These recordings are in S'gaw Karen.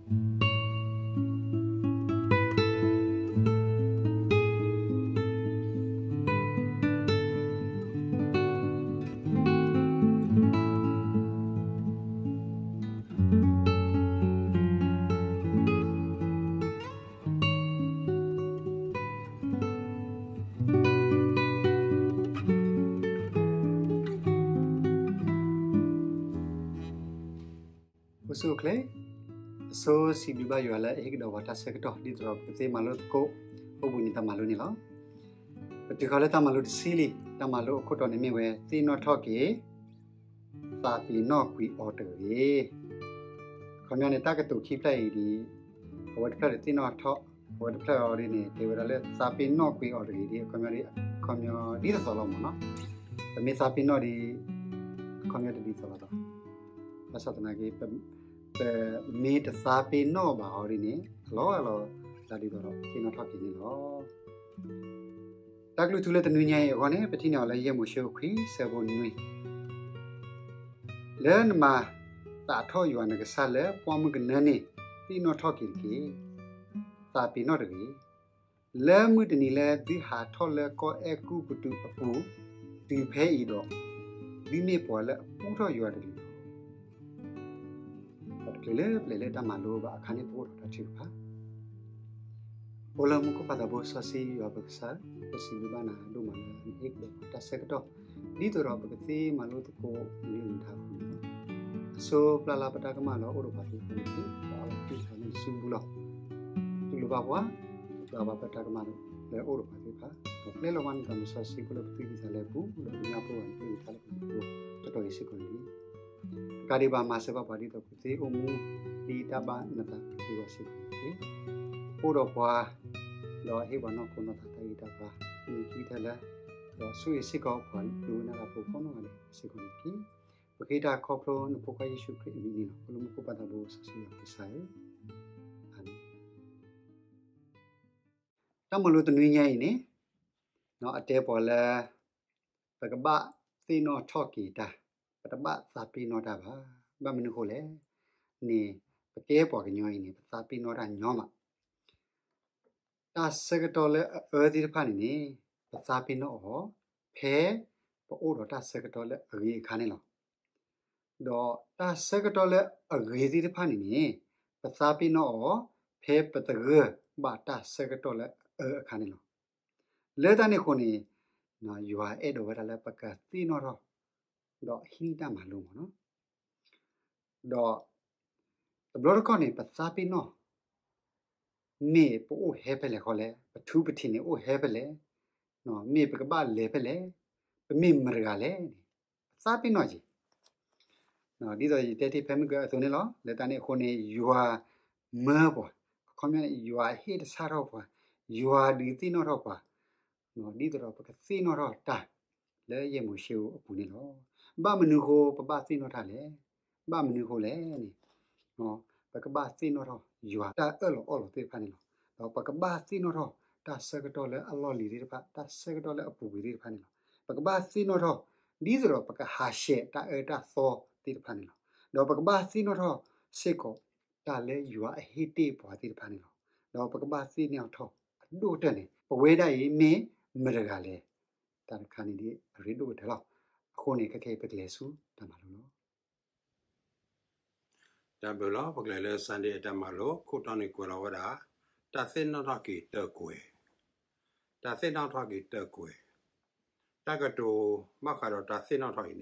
အိၣ်ဆူၣ်အိၣ်ချ့, အဆိစံးဘျုးဘၣ်ယွၤလၢအဟ့ၣ်ကဒီးပှၤတၢ်ဆၢကတီၢ် ဒ်သိးဒီးပကသ့မၤလိသကိး အိၣ်ဘှံးနံၤတၢ်မၤလိန့ၣ်လီၤ. ပတုၤဃီၤလၢတၢ်မၤလိတဆံလံ, တၢ်မၤလိအခိၣ်တီန့ၣ်မ့ၢ်ဝဲ သ့ၣ်နီၣ်ထီၣ်က့ၤ သးပ့ၤနီၣ်ကွံာ်အီၤတဂ့ၤ. အခီပညီန့ၣ် တၢ်ကတိၤခံဖျၢၣ်အံၤဒ်အံၤ, အဝဲတဖျၢၣ်န့ၣ်သ့ၣ်နီၣ်ထီၣ်, အဝဲတဖျၢၣ်အံၤဒ်န့ၣ် တဲဝဲဒၣ်လၢသးပ့ၤနီၣ်ကွံာ်အီၤတဂ့ၤဒ် အခီပညီဒ်သိးသိးလီၤမ့ၢ်နီၤ. ပမ့ၢ်သးပ့ၤနီၣ်ဒ် အခီပညီတဒ်သိးလိာ်သး, ဘၣ်ဆၣ်သနာ်က့ ပမ့ၢ်တသးပ့ၤနီၣ်ဘၣ်အီၤဒ်န့ၣ် အလီၢ်အလီၢ်ဒ်သိးဒီးသ့ၣ်နီၣ်ထီၣ်က့ၤန့ၣ်လီၤ. တၢ်ကလုၢ်ထူလၢတနွံညါအံၤအဂီၢ်န့ၣ် ပထံၣ်န့ၢ်အီၤလၢယဲၢ်မိၤၡ့အခိၣ်ခွံဆၢဖိနွံ, လၢနမၤသးထီၣ်ယွၤနကစၢ်လၢပှၢ်မုၢ်ကနၢန့ၣ် သ့ၣ်နီၣ်ထီၣ်က့ၤတက့ၢ်. သးပ့ၤနီၣ်တဂ့ၤ. လၢမုၢ်တနံၤလၢသုဟးထီၣ်လၢကီၢ်အဲၤကူပတူးအပူၤ တုၤဖဲအံၤဒီး, သုမ့ၢ်ပှၤလၢအပူထီၣ်ယွၤတဂ့ၤလီၤ. ပတချုးလၢပျဲၤလၢတၢ်မၤလိဘၣ်အခါန့ၣ် ပအိၣ်ဒီးတၢ်ထုကဖၣ် အိၣ်လၢမူခိၣ်ပၢ်သးဘိစီဆှံယွၤပကစၢ်, ပစံးဘျုးဘၣ်နၤဒိၣ်မးလၢနဟ့ၣ်ကဒီးပှၤတၢ်ဆၢကတီၢ် ဒ်သိးဒီးပကသ့မၤလိသကိးနကလုၢ်နကထါအပူၤန့ၣ်လီၤ. အဆိပျၢ်လၢပတၢ်ကမၣ်လၢအိၣ်ဒီးပှၤသ့ၣ်တဖၣ်န့ၣ်တက့ၢ်. ပအါဝဲသ့ၣ်တဖၣ်န့ၣ်နစုပူၤလီၤ. တူၢ်လိာ်ဘၣ်ပှၤ, ပျၢ်ဘၣ်ပတၢ်ကမၣ်လၢအိၣ်ဒီးပှၤသ့ၣ်တဖၣ်, ဒီးကျဲလီၤဝါနသးမုၢ်စီဆှံဖိလၢပသူၣ်ကံၢ်သးလဲအပူၤ ဒီးကညီဖိဝဲနကလုၢ်နကထါလၢပနၢ်ပၢၢ်တတီၤအံၤစ့ၢ်ကီးန့ၣ်တက့ၢ်. တကးဒံးဘၣ်မၤစၢၤဘၣ်ပှၤဒ်သိးပသ့အိၣ်မူ ဒ်တၢ်ဘၣ်နသးဒံးဘၣ်စ့ၢ်ကီးန့ၣ်တက့ၢ်. အိၣ်ဒီးပှၤ, ဒီးဟ့ၣ်ပှၤနီၢ်ခိနီၢ်သးတၢ်ဂံၢ်တၢ်ဘါ, မ့ၢ်ခံကတၢၢ်လၢ, ဒီးဆိၣ်ဂ့ၤစ့ၢ်ကီးပှၤဒိကနၣ်တၢ်ဖိကိးနီၢ်ဂၤဒဲးစ့ၢ်ကီးန့ၣ်တက့ၢ်. ပဃ့တၢ်ခီဖျိနဖိခွါယ့ၣ်ၡူးခရံာ်အမံၤန့ၣ်လီၤ. အိၣ်လၢမူခိၣ်ပၢ်သးဘိစီဆှံယွၤပကစၢ်ဧၢ, အၤမ့ၣ်. တၢ်မၤလိတနွံညါအံၤန့ၣ်, အတဲပှၤလၢ ပကဘၣ်သ့ၣ်နီၣ်ထီၣ်က့ၤတၢ်, ပတဘၣ်သးပ့ၤနီၣ်တၢ်ဘၣ်. ဘၣ်မနုၤဃိလဲၣ်န့ၣ်, ပကဲပှၤကညီအံၤန့ၣ် ပသးပ့ၤနီၣ်တၢ်ညီမး. တၢ်ဆၢကတီၢ်လၢအအၢသ့ၣ်တဖၣ်န့ၣ်န့ၣ်, ပသးပ့ၤနီၣ်အီၤ, ဖဲပအိၣ်ဒီးတၢ်ဆၢကတီၢ်လၢအဂ့ၤအခါန့ၣ်လီၤ. ဒီးတၢ်ဆၢကတီၢ်လၢအဂ့ၤသ့ၣ်တဖၣ်န့ၣ်န့ၣ်, ပသးပ့ၤနီၣ်အီၤ, ဖဲပသဂၢၢ်ဘၣ်တၢ်ဆၢကတီၢ်လၢအအၢအခါန့ၣ်လီၤ. လၢတၢ်န့ၣ်အဃိန့ၣ်, ယွၤအဲၣ်ဒိးဝဲဒၣ်လၢပကသ့ၣ်နီၣ်ထီၣ်, ဒီးဟံးန့ၢ်တၢ်မၤလိမ့ၢ်နီၤ. ဒီး, တဘျီတခီၣ်န့ၣ် ပသးပ့ၤနီၣ်, မ့ၢ်ပအိၣ်ဟဲဖဲလဲၣ်ဃီလဲၣ်, ပထူပထံးန့ၣ်အိၣ်ဟဲဖဲလဲၣ်, မ့ၢ်ပကဘၣ်လဲၤဖဲလဲၣ်, ပမ့ၢ်မတၤတဂၤလဲၣ်န့ၣ်, ပသးပ့ၤနီၣ်က့ၤ ဒ်သိးယတဲတ့ၢ်ဖဲမုၢ်ကအသိးန့ၣ်လီၤ. လၢတၢ်န့ၣ်အဃိန့ၣ် ယွၤမၢပှၤ, အခီပညီန့ၣ် ယွၤဟ့ၣ်တဆၣ်ထီၣ်ပှၤ, ယွၤဒုးသ့ၣ်နီၣ်ထီၣ်ပှၤ, ဒ်သိးဒီးပကသ့ၣ်နီၣ်ထီၣ်တၢ်လၢယဲၢ်မိၤၡ့အပူၤန့ၣ်လီၤ. ဘၣ်မနုၤဃိပဘၣ်သ့ၣ်နီၣ်တၢ်လဲၣ်. ဘၣ်မနုၤဃိလဲၣ်န့ၣ်, ပကဘၣ်သ့ၣ်နီၣ်ထီၣ်ယွၤတၢ်အၢၣ်လီၤအီလီၤသ့ၣ်တဖၣ်န့ၣ်လီၤ. ဒီးပကဘၣ်သ့ၣ်နီၣ်ထီၣ်တၢ်ဆၢကတီၢ်လၢအလီၢ်လံၤသ့ၣ်တဖၣ်, တၢ်ဆၢကတီၢ်လၢအပူၤကွံာ်သ့ၣ်တဖၣ်န့ၣ်လီၤ. ပကဘၣ်သ့ၣ်နီၣ်ထီၣ် ဒ်သိးဒီးပကဟးဆှဲးတၢ်အၢတၢ်သီသ့ၣ်တဖၣ်န့ၣ်လီၤ. ဒီးပကဘၣ်သ့ၣ်နီၣ်ထီၣ်စ့ၢ်ကီး တၢ်လၢယွၤအဟ့ၣ်တ့ၢ်ပှၤသ့ၣ်တဖၣ်န့ၣ်လီၤ. ဒီးပကဘၣ်သ့ၣ်နီၣ်ထီၣ်အဒိၣ်ကတၢၢ်န့ၣ် ပဝဲဒၣ်အံၤမ့ၢ်မတၤတဂၤလဲၣ်. တၢ်တခါန့ၣ်ဒ်အရ့ဒိၣ်ကတၢၢ်လီၤ. အဃိန့ၣ် ခဲကနံၣ်အံၤပကလဲၤဆူတၢ်မၤလိလီၤ. တၢ်ဘျုးလီၤ. ပကလဲၤလၢ Sunday အတၢ်မၤလိ ခိၣ်တီန့ၣ်ကွဲးလီၤဝဲဒၣ် တၢ်သ့ၣ်နီၣ်ထီၣ်က့ၤတၢၢ်ကွဲၤ, တၢ်သ့ၣ်နီၣ်ထီၣ်က့ၤတၢၢ်ကွဲၤ. တၢ်ကတိၤဘၣ်ဃးဒီးတၢ်သ့ၣ်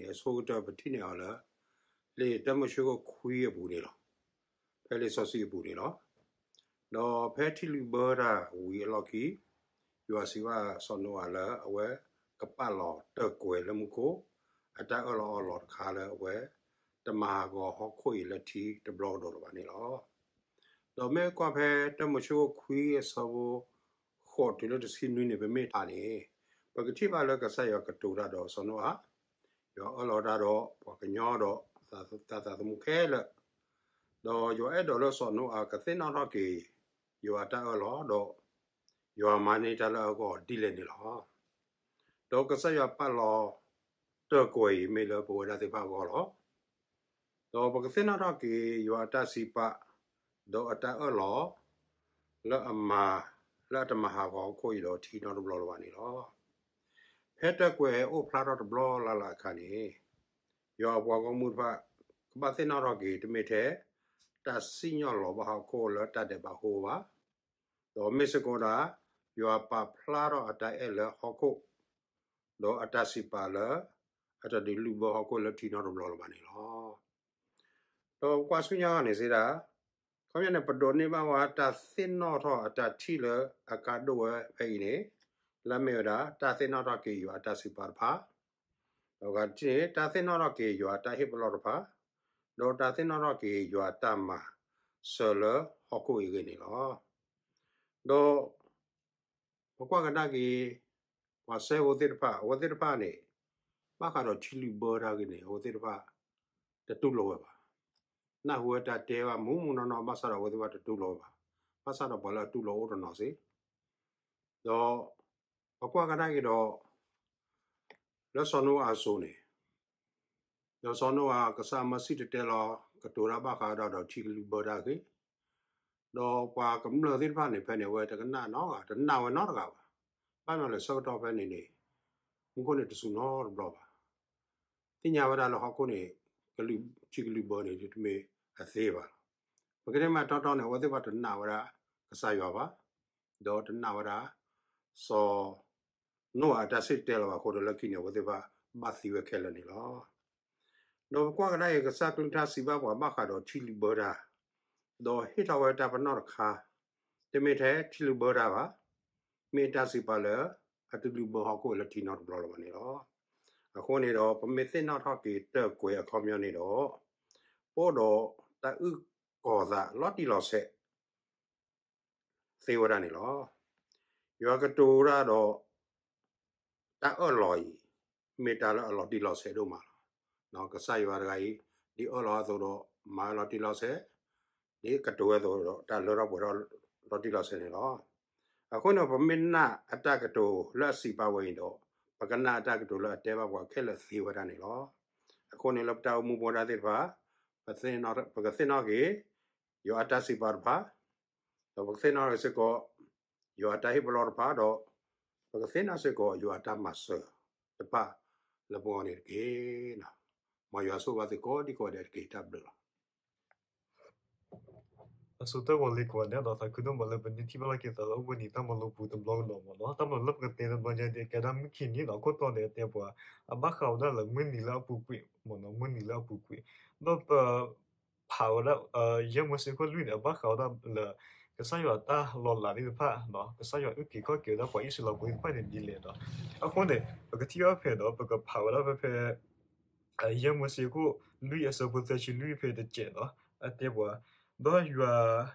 နီၣ်ထီၣ်အံၤန့ၣ် အဆိကတၢၢ်ပထံၣ်န့ၢ်အီၤလၢ လံာ်တၢမိၤၡ့ခိၣ်ခွံအပူၤန့ၣ်လီၤ. ဖဲလံာ်စီဆှံအပူၤန့ၣ်လီၤ. ဒီးဖဲထံလုၢ်ဘၢတၢ်ဝံၤအလီၢ်ခံ ယွၤစံးဘၣ်စီၤနိအၤလၢအဝဲကပာ်လီၤတၢၢ်ကွဲၤလၢမူခိၣ် အတၢ်အၢၣ်လီၤအီလီၤတခါလၢအဝဲ တမၤဟးဂီၤဟီၣ်ခိၣ်အံၤလၢထံတဘျီကဒီးလၢၤဘၣ်န့ၣ်လီၤ. ဒီးမ့ၢ်ကွၢ်ဖဲတၢမိၤၡ့ခိၣ်ခွံအဆၢဖိ ဃိးတုၤလၢတဆံနွံန့ၣ် ပမ့ၢ်ဖးန့ၣ် ပကထံၣ်ဘၣ်လၢကစၢ်ယွၤကတိၤတၢ်ဒီးစီၤနိအၤ, ယွၤအၢၣ်လီၤတၢ်ဒီးပှၤကညီဒီးတၢ်သးသမူခဲလၢာ်, ဒီးယွၤအဲၣ်ဒိးလၢစီၤနိအၤကသ့ၣ်နီၣ်ထီၣ်က့ၤ ယွၤအတၢ်အၢၣ်လီၤဒီး ယွၤမၤန့ၢ်တၢ်လၢအဂီၢ်ဒ်လဲၣ်န့ၣ်လီၤ. ဒီးကစၢ်ယွၤပာ်လီၤတၢၢ်ကွဲၤအံၤမ့ၢ်လၢပဝဲဒၣ်သ့ၣ်တဖၣ်အဂီၢ်လီၤ. ဒီးပကသ့ၣ်နီၣ်ထီၣ်က့ၤယွၤအတၢ်စံးပာ် ဒီးအတၢ်အၢၣ်လီၤ လၢအမၤ လၢအတမၤဟးဂီၤဟီၣ်ခိၣ်အံၤဒီးထံနီတဘျီလၢၤဘၣ်န့ၣ်လီၤ. ဖဲတၢၢ်ကွဲးအိၣ်ဖျါထီၣ်တဘျီလၢ်လၢ်အခါန့ၣ် ယွၤအပှၤဂီၢ်မုၢ်တဖၣ် ကဘၣ်သ့ၣ်နီၣ်ထီၣ်က့ၤ တမ့ၢ်ထဲ တၢ်စံၣ်ညီၣ်လီၤဘၣ်ဟီၣ်ခိၣ်လၢတၢ်ဒဲးဘးအဃိဘၣ်, ဒီးမ့ၢ်စ့ၢ်ကီးဒၣ် ယွၤပာ်ဖျါထီၣ်အတၢ်အဲၣ်လၢဟီၣ်ခိၣ် ဒီးအတၢ်စံးပာ်လၢ အတဒုးလုၢ်ဘၢဟီၣ်ခိၣ်လၢထံနီတဘျီလၢၤဘၣ်န့ၣ်လီၤ. ဒီးပကွၢ်ဆူညါအဂီၢ်န့ၣ်စ့ၢ်ဒၣ်, ခီပညီန့ၣ် ပဒိးန့ၢ်ဘၣ်ဝဲတၢ်သ့ၣ်နီၣ်ထီၣ်အတၢ်ထံၣ်လၢအကါဒိၣ်ဝဲဖဲအံၤန့ၣ်, လၢအမ့ၢ်ဝဲဒၣ် တၢ်သ့ၣ်နီၣ်ထီၣ်က့ၤယွၤအတၢ်စံးပာ်တဖၣ်, ဒီးဂၤတထံၣ်န့ၣ် တၢ်သ့ၣ်နီၣ်ထီၣ်က့ၤယွၤအတၢ်ဟ့ၣ်ပလီၢ်တဖၣ်, ဒီးတၢ်သ့ၣ်နီၣ်ထီၣ်က့ၤယွၤအတၢ်မၤစၢၤလၢဟီၣ်ခိၣ်အံၤအဂ့ၢ်န့ၣ်လီၤ. ဒီး ပကွၢ်ကဒါက့ၤ ပှၤစဲဖိသ့ၣ်တဖၣ် အဝဲသ့ၣ်တဖၣ်န့ၣ် ဘၣ်ဃးဒီးထံလုၢ်ဘၢတၢ်ဂ့ၢ်န့ၣ် အဝဲသ့ၣ်တဖၣ် တတူၢ်လိာ်ဝဲဘၣ်. နၢ်ဟူဝဲတၢ်တဲဘၣ်မူးမူးနီၢ်နီၢ် ဘၣ်ဆၣ်ဒီးအဝဲသ့ၣ်တဖၣ်တတူၢ်လိာ်ဝဲဘၣ်. ဘၣ်ဆၣ်ဒီးပှၤလၢအတူၢ်လိာ်အိၣ်တနီၤစ့ၢ်, ဒီး ပကွၢ်ကဒါက့ၤဒီး လၢစီၤနိအၤအစိၤန့ၣ် ဒီးစီၤနိအၤ ကစၢ်မၢစံၣ်တဲၤတဲလီၤ ကတိၤတၢ်ဘၣ်ဃးဒီး ဒီးထံကလုၢ်ဘၢတၢ်ဂ့ၢ်, ဒီးပှၤကမျၢၢ်သ့ၣ်တဖၣ်န့ၣ် ဖဲန့ၣ် အဝဲတကနၣ်နီတဂၤ, တနာ်ဝဲနီတဂၤဘၣ်. ဘၣ်မနုၤလဲၣ် ဆၢကတီၢ်ဖဲန့ၣ်န့ၣ် မူခိၣ်န့ၣ်တစူၤနီတဘျီဘၣ်. သ့ၣ်ညါဝဲဒၣ်လၢဟီၣ်ခိၣ်န့ၣ် ကလုၢ် ထံကလုၢ်ဘၢန့ၣ် တမ့ၢ်အသ့ဘၣ်လီၤ. ပကတဲမးတီတီန့ၣ် အဝဲသ့ၣ်တဖၣ်တနာ်ဝဲဒၣ်ကစၢ်ယွၤဘၣ်, ဒီးတနာ်ဝဲဒၣ် စီၤ နိအၤအတၢ်စံၣ်တဲၤတဲလီၤဘၣ်အဃိဒီး လၢခံန့ၣ် အဝဲသ့ၣ်တဖၣ်ဘၣ်သံဝဲခဲလၢာ်န့ၣ်လီၤ. ဒီးပကွၢ်ကဒါအံၤ ကစၢ်ကလုၢ်ကထါစံးဘၣ်ပှၤဘၣ်ဃးဒီးထံလုၢ်ဘၢတၢ်, ဒီးဟ့ၣ်ထီၣ်ဝဲတၢ်ပနီၣ်တခါ, တမ့ၢ်ထဲထံလုၢ်ဘၢတၢ်ဘၣ်, မ့ၢ်တၢ်စံးပာ်လၢ အတလုၢ်ဘၢဟီၣ်ခိၣ်လၢထံနီတဘျီလၢၤဘၣ်န့ၣ်လီၤ. အဃိန့ၣ်ဒီး ပမ့ၢ်သ့ၣ်နီၣ်ထီၣ်က့ၤတၢၢ်ကွဲးအခီပညီန့ၣ်ဒီး ပအိၣ်ဒီးတၢ်အုၣ်ကီၤသးလီၤတံၢ်လီၤဆဲး သ့ဝဲဒၣ်န့ၣ်လီၤ. ယွၤကတိၤတၢ်ဒီး တၢ်အၢၣ်လီၤအံၤ မ့ၢ်တၢ်လၢအလီၤတံၢ်လီၤဆဲးဒိၣ်မးလီၤ. ကစၢ်ယွၤတဂၤအံၤ ဒ်အၢၣ်လီၤအသိးဒီး မၤဝဲလီၤတံၢ်လီၤဆဲး, ဒ်ကတိၤဝဲအသိးဒီး တၢ်လၢထီၣ်ပှဲၤထီၣ်လီၤတံၢ်လီၤဆဲးန့ၣ်လီၤ. အဃိန့ၣ် ပမ့ၢ်နာ်အတၢ်ကတိၤလၢအစံးပာ်ဝဲအံၤဒီး ပကနာ်အတၢ်ကတိၤလၢအတဲဘၣ်ပှၤခဲလၢာ်သ့ဝဲဒၣ်န့ၣ်လီၤ. အဃိန့ၣ် လၢပတၢ်အိၣ်မူပူၤဒၣ်သ့ၣ်တဖၣ် ပကသ့ၣ်နီၣ်က့ၤ ယွၤအတၢ်စံးပာ်တဖၣ်, ဒီးပကသ့ၣ်နီၣ်စ့ၢ်ကီး ယွၤအတၢ်ဟ့ၣ်ပလီၢ်တဖၣ်ဒီး ပကသ့ၣ်နီၣ်စ့ၢ်ကီး ယွၤအတၢ်မၤစၢၤတဖၣ်လၢပဂီၢ်န့ၣ်တက့ၢ်. မ်ယွၤဆိၣ်ဂ့ၤဘၣ်သုကိးဒံကိးဒဲးတက့ၢ်. တၢ်ဘျုးလီၤ. အဆိကတၢၢ်ဝံၤလံကိးဂၤဒဲးဒီး သးခုဒိၣ်မးလၢပန့ၢ်ထံၣ်ဘၣ်လီၤက့ၤသးလၢအိၣ်ဘှံးနံၤတၢ်မၤလိပူၤတဘျီကဒီးမ့ၢ်နီၤ. တၢ်မၤလိလၢပကတဲတဘျီညါန့ၣ် ကဲဒၣ်မုၢ်ခံနံၤဒီး အခိၣ်တီန့ၣ် အတဲပှၤ အဘၣ်ဃးဝဲဒၣ်လၢမုၢ်နံၤလၢအပူၤကွံာ်မ့ၢ်နီၤ, မုၢ်နံၤလၢအပူၤကွံာ်, ဒီးပ ဖးဝဲဒၣ် ယဲၢ်မိၤၡ့ခိၣ်လွံၢ်န့ၣ် အဘၣ်ဃးဝဲဒၣ်လၢ ကစၢ်ယွၤတၢ်လီၤလးသ့ၣ်တဖၣ်, ကစၢ်ယွၤအုၣ်က့ၤခီၣ်က့ၤဝဲဒၣ်ပှၤအံၣ်စရ့လးဖိသ့ၣ်တဖၣ်န့ၣ်ဒ်လဲၣ်ဒီး အဃိန့ၣ် ပကထံၣ်ဘၣ်ဖဲဒီး ပကဖးဝဲဒၣ်ဖဲဖဲ ယဲၢ်မိၤၡ့ခိၣ်လွံၢ်အဆၢဖိသၢဆံလွံၢ်ဖဲတစဲးဒီး အတဲပှၤ, ဒီးယွၤ,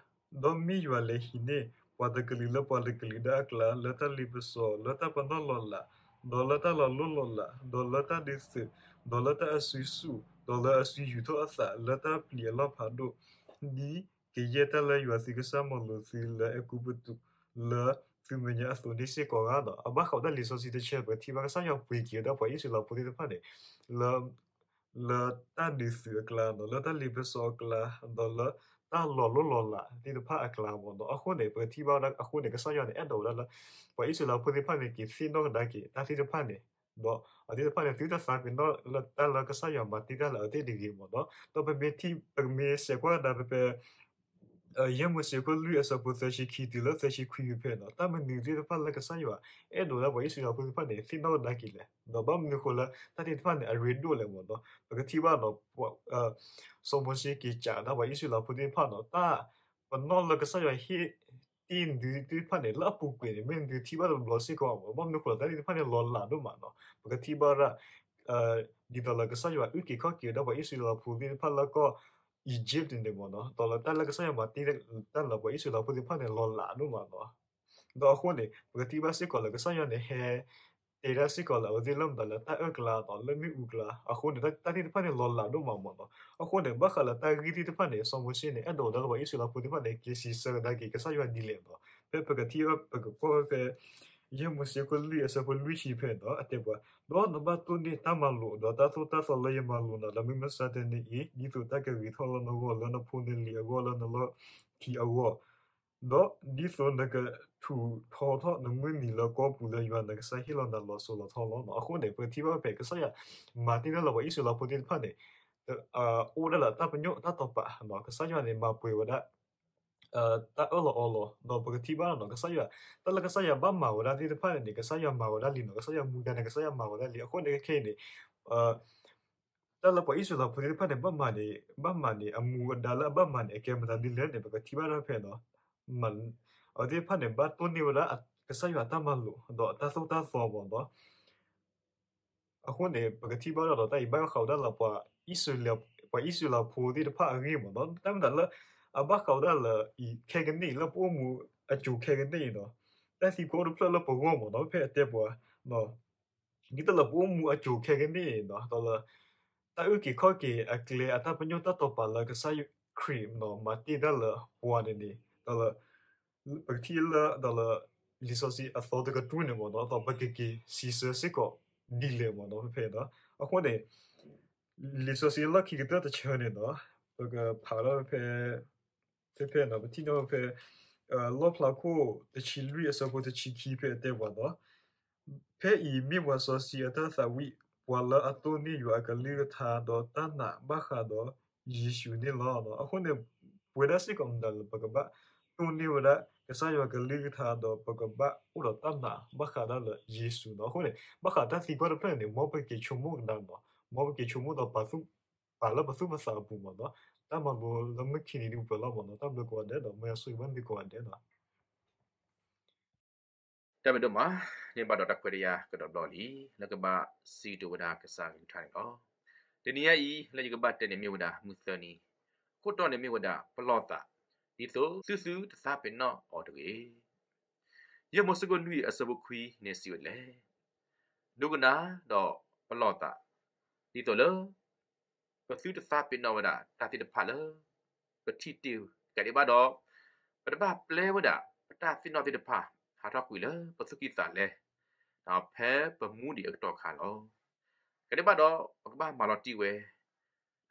ဒီးမ့ၢ်ယွၤလဲၤဟံးန့ၢ် ပှၤတကလုာ်လၢပှၤတကလုာ်ဒၣ်အကျါ, လၢတၢ်လ့ပစီ, လၢတၢ်ပနီၣ်လီၤလး, ဒီးလၢတၢ်လီၤလိၢ်လီၤလး, ဒီးလၢတၢ်ဒုးသုး, ဒီးလၢတၢ်အစုဆူၣ်, ဒီးလၢအစုယူၤထီၣ်အသးလၢတၢ်ပျံၤအလီၢ်ဖးဒိၣ်, ဒ်ကယဲၢ်တၢ်လၢယွၤသုကစၢ်မၤလိာ်သုလၢအဲၤကူပတူးလၢသုမဲာ်ညါအသိးန့ၣ်စ့ၢ်ကီးဧါဒီး အဘၣ်ဃးဝဲဒၣ်လံာ်စီဆှံတဆၢ ပကထံၣ်ဘၣ်ကစၢ်ယွၤပှ့ၤက့ၤဝဲဒၣ်ပှၤအံၣ်စရ့လးဖိသ့ၣ်တဖၣ်န့ၣ် လၢ လၢတၢ်ဒုးသုးအကျါ, ဒီးလၢတၢ်လ့ပစီအကျါ, ဒီးလၢတၢ်လီၤလိၢ်လီၤလးသ့ၣ်တဖၣ်အကျါမ့ၢ်နီၤ. အဃိန့ၣ် ပကထံၣ်ဘၣ်ဝဲဒၣ်အဃိန့ၣ် ကစၢ်ယွၤန့ၣ် အဲၣ်ဒိးဝဲဒၣ်လၢ ပှၤအံၣ်စရ့လးဖိသ့ၣ်တဖၣ်န့ၣ် က့ၤသ့ၣ်နီၣ်ကဒါက့ၤတၢ်သ့ၣ်တဖၣ်န့ၣ်, ဒီးအဝဲသ့ၣ်တဖၣ်န့ၣ် သုတသးပ့ၤနီၣ်လၢတၢ်လၢကစၢ်ယွၤမၤတ့ၢ်တၢ်လၢအဝဲသ့ၣ်တဂ့ၤမ့ၢ်နီၤ. ဒီးပမ့ၢ်ထံၣ် ပကမ့ၢ်စဲးကွၢ်ကဒါဖဲဖဲ ယဲၢ်မိၤၡ့ခိၣ်လွံၢ်အဆၢဖိသၢဆံခံတုၤလၢသၢဆံခွံဖဲဖဲနီၤ, တၢ်မနုၤသ့ၣ်တဖၣ်လၢကစၢ်ယွၤအဲၣ်ဒိးဝဲဒၣ်ပှၤအံၣ်စရ့လးဖိသ့ၣ်တဖၣ်န့ၣ် သ့ၣ်နီၣ်ကဒါက့ၤလဲၣ်, ဒီးဘၣ်မနုၤဃိလၢတၢ်သ့ၣ်တဖၣ်န့ၣ် အရ့ဒိၣ်လဲၣ်မ့ၢ်နီၤ. ပကထံၣ်ဘၣ်နီၤ စီၤမိၤၡ့က့ၤစံးဒၣ်ပှၤအံၣ်စရ့လးဖိသ့ၣ်တဖၣ်နီၤ တၢ်ပနီၣ်လၢကစၢ်ယွၤဟ့ၣ်တ့ၢ်နသုသ့ၣ်တဖၣ်န့ၣ် လၢအပူၤကွံာ်န့ၣ် မ့ၢ်နသုထံၣ်ဘၣ်တဘျီစ့ၢ်ကီးမ့ၢ်နီၤ. ဘၣ်မနုၤဃိလၢတၢ်သ့ၣ်တဖၣ်န့ၣ် လီၤလးဒိၣ်မးနီၤ. ပကထံၣ်ဘၣ်ဝဲဒၣ် ဒ်သိးလၢကစၢ်ယွၤအုၣ်က့ၤခီၣ်က့ၤဝဲဒၣ်ပှၤအံၣ်စရ့လးဖိသ့ၣ်တဖၣ်လၢကီၢ် Egypt န့ၣ်မ့ၢ်နီၤ, ဒီးလၢတၢ်လၢကစၢ်ယွၤမၤတ့ၢ်တၢ်လၢပှၤအံၣ်စရ့လးဖိသ့ၣ်တဖၣ်န့ၣ် လီၤလးဒိၣ်မးနီၤ. ဒီးအဃိန့ၣ် ပကထံၣ်ဘၣ်စ့ၢ်ကီးလၢကစၢ်ယွၤန့ၣ် ဟဲတဲဒၣ်စ့ၢ်ကီးလၢအဝဲသ့ၣ်လၢမတၤလၢတၢ်အၢၣ်ကျါဒီးလၢမ့ၣ်အူကျါ, အဃိန့ၣ် တၢ်သ့ၣ်တဖၣ်န့ၣ် လီၤလးဒိၣ်မးမ့ၢ်နီၤ. အဃိန့ၣ် ဘၣ်ဃးလၢတၢ်ဂ့ၢ်သ့ၣ်တဖၣ်န့ၣ် စီၤမိၤၡ့န့ၣ် အဲၣ်ဒိးဝဲဒၣ်လၢပှၤအံၣ်စရ့လးဖိသ့ၣ်တဖၣ်န့ၣ် က့ၤစံးဆၢကဒါက့ၤကစၢ်ယွၤဒ်လဲၣ်နီၤ. ဖဲပကထံၣ်ဘၣ် ပကကွၢ်ဝဲဖဲ ယဲၢ်မိၤၡ့ခိၣ်လွံၢ်အဆၢဖိလွံၢ်ဆံဖဲနီၤ အတဲပှၤ, ဒီးနဘၣ်တိၢ်န့ၢ်တၢ်မၤလိာ် ဒီးတၢ်သိၣ်တၢ်သီလၢယမၤလိာ်နၤလၢမုၢ်မဆါတနံၤအံၤ, ဒ်သိးတၢ်ကဂ့ၤထီၣ်လၢနဂီၢ်လၢနဖိနလံၤအဂီၢ်လၢနလီၢ် ထံအဂီၢ်, ဒီးဒ်သိးနကထူးထီၣ်ထီၣ်နမုၢ်နံၤလၢကီၢ်ပူၤလၢယွၤနကစၢ်ဟ့ၣ်လီၤနၤလီၤစိၤလီၤထီလီၤ. အဃိန့ၣ် ပကထံၣ်ဘၣ်ဖဲ ကစၢ်ယွၤမၤတ့ၢ်တၢ်လၢပှၤအံၣ်စရ့လးဖိသ့ၣ်တဖၣ်န့ၣ် အိၣ်ဒၣ်လၢတၢ်ပညိၣ်တၢ်တိာ်ပာ်, ကစၢ်ယွၤန့ၣ် မၤပှဲၤဝဲဒၣ် တၢ်အၢၣ်လီၤအီလီၤ, ဒီးပကထံၣ်ဘၣ်နီၤ ကစၢ်ယွၤ, တၢ်လၢကစၢ်ယွၤဘၣ်မၤဝဲဒၣ်သ့ၣ်တဖၣ်န့ၣ် ကစၢ်ယွၤမၤဝဲဒၣ်လံနီၤ, ကစၢ်ယွၤမူဒါန့ၣ် ကစၢ်ယွၤမၤဝဲဒၣ်လံ. အဃိန့ၣ်ခဲအံၤန့ၣ် တၢ်လၢပှၤအံၣ်စရ့လးဖိသ့ၣ်တဖၣ်န့ၣ် ဘၣ်မၤန့ၣ်, ဘၣ်မၤန့ၣ် အမူအဒါလၢအဘၣ်မၤန့ၣ် အကဲမတၤဒ်လဲၣ်န့ၣ် ပကထံၣ်ဘၣ်ဒၣ်ဖဲနီၤ, အဝဲသ့ၣ်တဖၣ်န့ၣ် ဘၣ်တိၢ်န့ၢ်ဝဲဒၣ် ကစၢ်ယွၤအတၢ်မၤလိာ် ဒီးအတၢ်သိၣ်တၢ်သီမ့ၢ်နီၤ. အဃိန့ၣ် ပကထံၣ်ဘၣ်ဒၣ်ဒီး တၢ်အံၤဘၣ်ဃးဝဲဒၣ်လၢ ပှၤအံၣ်စရ့လးဖိသ့ၣ်တဖၣ်အဂ့ၢ်မ့ၢ်နီၤ, တၢ်မ့ၢ်တၢ်လၢ အဘၣ်ဃးဝဲဒၣ်လၢအံၤခဲကနံၣ်အံၤ လၢပအိၣ်မူအစိၤခဲကနံၣ်အံၤနီၤ, တၢ်သံကွၢ်အိၣ်တဖျၢၣ်လၢပဂီၢ်မ့ၢ်နီၤ ဖဲအတဲပှၤ ဒ်သိးလၢပအိၣ်မူအစိၤခဲကနံၣ်အံၤနီၤ ဒီးလၢ တၢ်အုၣ်က့ၤခီၣ်က့ၤအကျဲအတၢ်ပညိၣ်တၢ်တိာ်ပာ်လၢကစၢ်ခရံာ်နီၤ မၤတ့ၢ်တၢ်လၢပှၤန့ၣ်န့ၣ် ဒီးလၢ ပကထံၣ်လၢ ဒီးလၢ လံာ်စီဆှံအသီတကတြူၢ်န့ၣ်မ့ၢ်နီၤ ဒီးပကက့ၤစံးဆၢစ့ၢ်ကီးဒ်လဲၣ်မ့ၢ်နီၤ ဖဲဖဲနီၤ. အဃိန့ၣ် လံာ်စီဆှံလီၢ်ခံကတၢၢ်တဆၢန့ၣ်နီၤ ပကဖးလၢဖဲ ဖဲဖဲနီၤ ပထံၣ်န့ၢ်ဖဲ လီၣ်ဖျါခိၣ်တဆံလွံၢ်အဆၢဖိတဆံခံ ဖဲအတဲပှၤနီၤ, ဖဲအံၤမ့ၢ်ပှၤစီဆှံအတၢ်သးဝံၣ်, ပှၤလၢအတိၢ်န့ၢ်ယွၤအကလုၢ်ကထါ ဒီးတၢ်နာ်ဘၣ်ဃးဒီးယ့ၣ်ၡူးန့ၣ်လီၤ. အဃိန့ၣ် ပဝဲဒၣ်စ့ၢ်ကီးမတၤလၢပကဘၣ်တိၢ်န့ၢ်ဝဲဒၣ် ကစၢ်ယွၤကလုၢ်ကထါ ဒီးပကဘၣ်အိၣ်ဒီးတၢ်နာ်ဘၣ်ဃးဒၣ်လၢယ့ၣ်ၡူးနီၤ. အဃိန့ၣ် ဘၣ်ဃးတၢ်သံကွၢ်တဖျၢၣ်န့ၣ် မ်ပက့ၤဆိကမိၣ်ကဒါနီၤ, မ်ပက့ၤဆိကမိၣ်ဒီးပာ်သူၣ် ပာ်လၢပသူၣ်ပသးအပူၤမ့ၢ်နီၤ. တၢ်မၤလိလၢမုၢ်ခံနံၤဒ်ပှဲၤလီၤမ့ၢ်နီၤ. တၢ်ဘျုးကိးဂၤဒဲးဒီး မ်ယွၤဆိၣ်ဂ့ၤဘၣ်သုကိးဂၤဒဲးနီၤ. တၢ်ဘျုးဒိၣ်မး, န့ၢ်ဘၣ်ဒီးတၢ်ခွဲးတၢ်ယာ်ကဒီးဘျီလံ, လၢကဘၣ်စံးကတိၤဝဲဒၣ်ကစၢ်ကလုၢ်ကထါန့ၣ်လီၤ. တနံၤညါအံၤ လၢယကဘၣ်တဲန့ၣ်မ့ၢ်ဝဲဒၣ်မုၢ်သၢနံၤ, ခိၣ်တီန့ၣ်မ့ၢ်ဝဲဒၣ်ပလီၢ်သး, ဒ်သိးသုသုတသးပ့ၤနီၣ်အီၤတဂ့ၤ. ယဲၢ်မိၤၡ့ခိၣ်လွံၢ်အဆၢဖိခွံန့ၣ်စံးဝဲဒ်လဲၣ်, ဒိကနၣ်ဒီးပလီၢ်သး, ဒ်သိးလၢ ပသုတသးပ့ၤနီၣ်ဝဲဒၣ်တၢ်သ့ၣ်တဖၣ်လၢ ပထံၣ်တ့ၢ်ကဒံးဘၣ်ဒီး, ပတဘၣ်ပျဲဝဲဒၣ် ပတၢ်သ့ၣ်နီၣ်သ့ၣ်တဖၣ် ဟးထီၣ်ကွံာ်လၢပသူၣ်ကံၢ်သးလဲ, ဖဲပမူဒံးအကတီၢ်ခါလီၤ. ကဒံးဘၣ်ဒီး ပကဘၣ်မၤလီၤတံၢ်ဝဲ,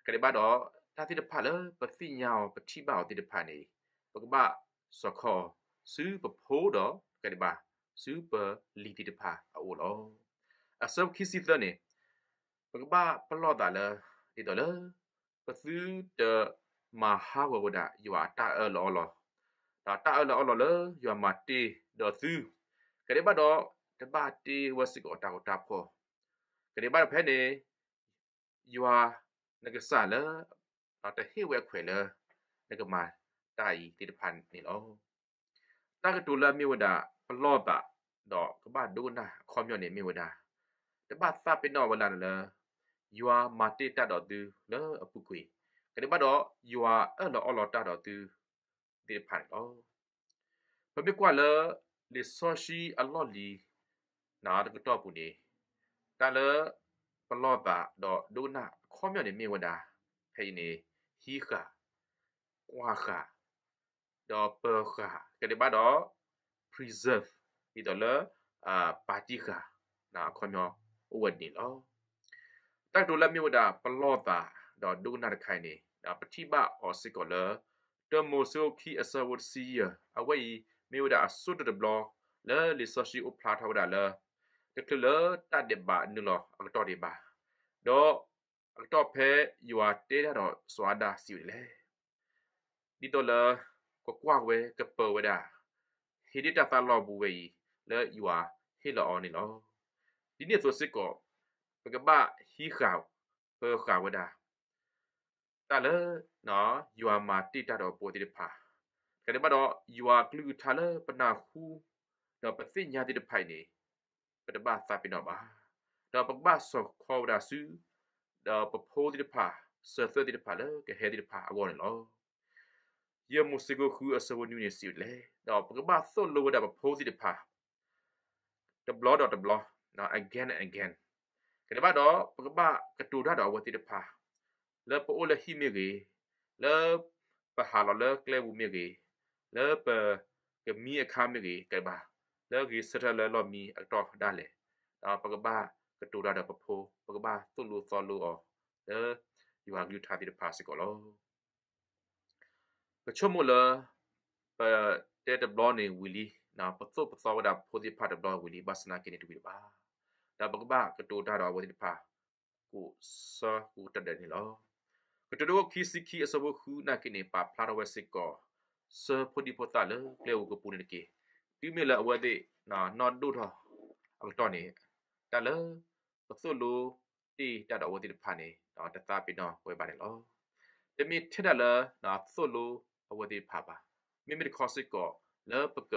ကဒံးဘၣ်ဒီး တၢ်သ့ၣ်တဖၣ်လၢပသ့ၣ်ညါအီၤ ပထံၣ်ဘၣ်အီၤသ့ၣ်တဖၣ်န့ၣ် ပကဘၣ်စီၤခီ ဆူပဖိဒီး ကဒံးဘၣ် ဆူပလံၤသ့ၣ်တဖၣ်အအိၣ်လီၤ. အဆၢခံဆံသၢန့ၣ် ပကဘၣ်ပလီၢ်သးလၢ ဒ်သိးလၢ ပသုတမၤဟးဂီၤဝဲဒၣ်ယွၤအတၢ်အၢၣ်လီၤအီလီၤ, ဒီးတၢ်အၢၣ်လီၤအီလီၤလၢယွၤမၤတ့ၢ်ဒီးသု, ကဒံးဘၣ်ဒီး တဘၣ်တ့ဝဲစ့ၢ်ကီးတၢ်ဂီၤတၢ်ဖီၣ်, ကဒံးဘၣ်ဒီးဖဲန့ၣ် ယွၤနကစၢ်လၢ တဟ့ၣ်ဝဲအခွဲးလၢ နကမၤတၢ်အံၤသ့ၣ်တဖၣ်န့ၣ်လီၤ. တၢ်ကတိၤလၢအမ့ၢ်ဝဲဒၣ် ပလီၢ်သး ဒီးကဘၣ်ဒိကနၣ်အခီပညီန့ၣ်မ့ၢ်ဝဲဒၣ်, တဘၣ်သးပ့ၤနီၣ်ဝဲဒၣ်လၢ ယွၤမၤတ့ၢ်တၢ်ဒီးသုလၢအပူၤကွံာ်, ကဒံးဘၣ်ဒီး ယွၤအၢၣ်လီၤအီလီၤတၢ်ဒီးသုသ့ၣ်တဖၣ်န့ၣ်လီၤ. ပမ့ၢ်ကွၢ်လၢ လံာ်စီဆှံအလီၢ်လံၤ တကတီၢ်ပူၤန့ၣ်, တၢ်လၢ ပလီၢ်သးဒီးဒိကနၣ်အခီပညီန့ၣ်မ့ၢ်ဝဲဒၣ်, ဖဲအံၤန့ၣ် ဟံးဃာ်, ကွၢ်ဃာ်, ဒီးပၢၤဃာ် ကဒံးဘၣ်ဒီး preserve ဒ်သိးလၢ ပာ်တံၢ်ဃာ် အခီပညီအိၣ်ဝဲန့ၣ်လီၤ. တၢ်ကတိၤလၢအမ့ၢ်ဝဲဒၣ်ပလီၢ်သး ဒီးဒိကနၣ်တခါအံၤန့ၣ် ပထံၣ်ဘၣ်အီၤစ့ၢ်ကီးလၢ တၢမိၤၡ့အခိၣ်ခံအဆၢဖိတဆံယဲၢ်, အဝဲအံၤမ့ၢ်ဝဲဒၣ်အဆိကတၢၢ်တဘျီ လၢလံာ်စီဆှံအိၣ်ဖျါထီၣ်ဝဲဒၣ်လၢ တချုးလၢတၢ်ဒဲးဘးနုာ်လီၤအကတီၢ်ဒံးဘၣ်, ဒီး အကတီၢ်ဖဲယွၤတဲတၢ်ဒီးစီၤအၤဒၣ်စံးဝဲဒ်လဲၣ် ဒ်သိးလၢ ကကွၢ်ဝဲကပၢၤဝဲဒၣ် ဟ့ၣ်ဒ့ၣ်တၢ်သးလီၢ်ပူၤဝဲအံၤ လၢယွၤဟ့ၣ်လီၤအီၤန့ၣ်လီၤ. ဒ်န့ၣ်အသိးစ့ၢ်ကီး ပကဘၣ်ဟံးဃာ် ပၢၤဃာ်ဝဲဒၣ် တၢ်လၢ ယွၤမၤတ့ၢ်တၢ်ဒီးပဝဲသ့ၣ်တဖၣ်, တကးဒံးဘၣ်ဒီး ယွၤအကလုၢ်ကထါလၢပနၢ်ဟူ ဒီးပသ့ၣ်ညါသ့ၣ်တဖၣ်အံၤန့ၣ် ပတဘၣ်သးပ့ၤနီၣ်ဘၣ်. ဒီးပကဘၣ်စီၤခီဝဲဒၣ်ဆူ ဒီးပဖိသ့ၣ်တဖၣ် စၢၤသွဲၣ်သ့ၣ်တဖၣ်လၢကဟဲသ့ၣ်တဖၣ်အဂီၢ်န့ၣ်လီၤ. ယဲၢ်မိၤၡ့ခိၣ်ဃုအဆၢဖိနွံန့ၣ်စံးဝဲဒ်လဲၣ်, ဒီးပကဘၣ်သိၣ်လိဝဲဒၣ်ပဖိသ့ၣ်တဖၣ် တဘျီဒီးတဘျီ again and again, တကးဒံးဘၣ်ဒီး ပကဘၣ်ကတိၤတၢ်ဒီးအဝဲသ့ၣ်တဖၣ် လၢပအိၣ်လၢဟံၣ်မ့ၢ်ဂ့ၤ, လၢပဟးလီၤလၢကျဲပူၤမ့ၢ်ဂ့ၤ, လၢပကမံအခါမ့ၢ်ဂ့ၤ ကဒံးဘၣ်, လၢဂ့ၤဆၢထၢၣ်လၢလီၢ်မံအကတီၢ်ဒၣ်လဲာ်, ဒီးပကဘၣ်ကတိၤတၢ်ဒီးပဖိ, ပကဘၣ်သိၣ်လိသီလိအီၤ လၢယွၤကလုၢ်ကထါသ့ၣ်တဖၣ်စ့ၢ်ကီးလီၤ. ပဆိကမိၣ်လၢ ပတဲတဘျီန့ၣ်ဝံၤလံ, ပသိၣ်ပသီဝဲဒၣ်ဖိသ့ၣ်တဖၣ်တဘျီဝံၤလံ, ဘၣ်ဆၣ်သနာ်က့န့ၣ်တဝံၤတဘၣ်, ဒီးပကဘၣ်ကတိၤတၢ်ဒီးအဝဲသ့ၣ်တဖၣ် ကိးဆၢကိးတၢၢ်ဒဲးန့ၣ်လီၤ. ကတိၤဒိခံဆံခံအဆၢဖိဃုနာ်က့န့ၣ် ပာ်ဖျါထီၣ်ဝဲစ့ၢ်ကီး ဆှၢဖိဒံဖိသၣ်လၢကျဲဧိၤကပူၤန့ၣ်တက့ၢ်. တုၤမ့ၢ်လၢအဝဲသ့ၣ် နီၢ်ဒိၣ်ထီၣ်အကတီၢ်န့ၣ် တၢ်လၢပသိၣ်လိတ့ၢ်တၢ်ဒီးအဝဲသ့ၣ်တဖၣ်န့ၣ် တသးပ့ၤနီၣ်ဝဲဘၣ်န့ၣ်လီၤ. တမ့ၢ်ထဲဒၣ်လၢ သိၣ်လိအဝဲသ့ၣ်တဖၣ်ဘၣ်. မ့မ့ၢ်တခီစ့ၢ်ကီး လၢပက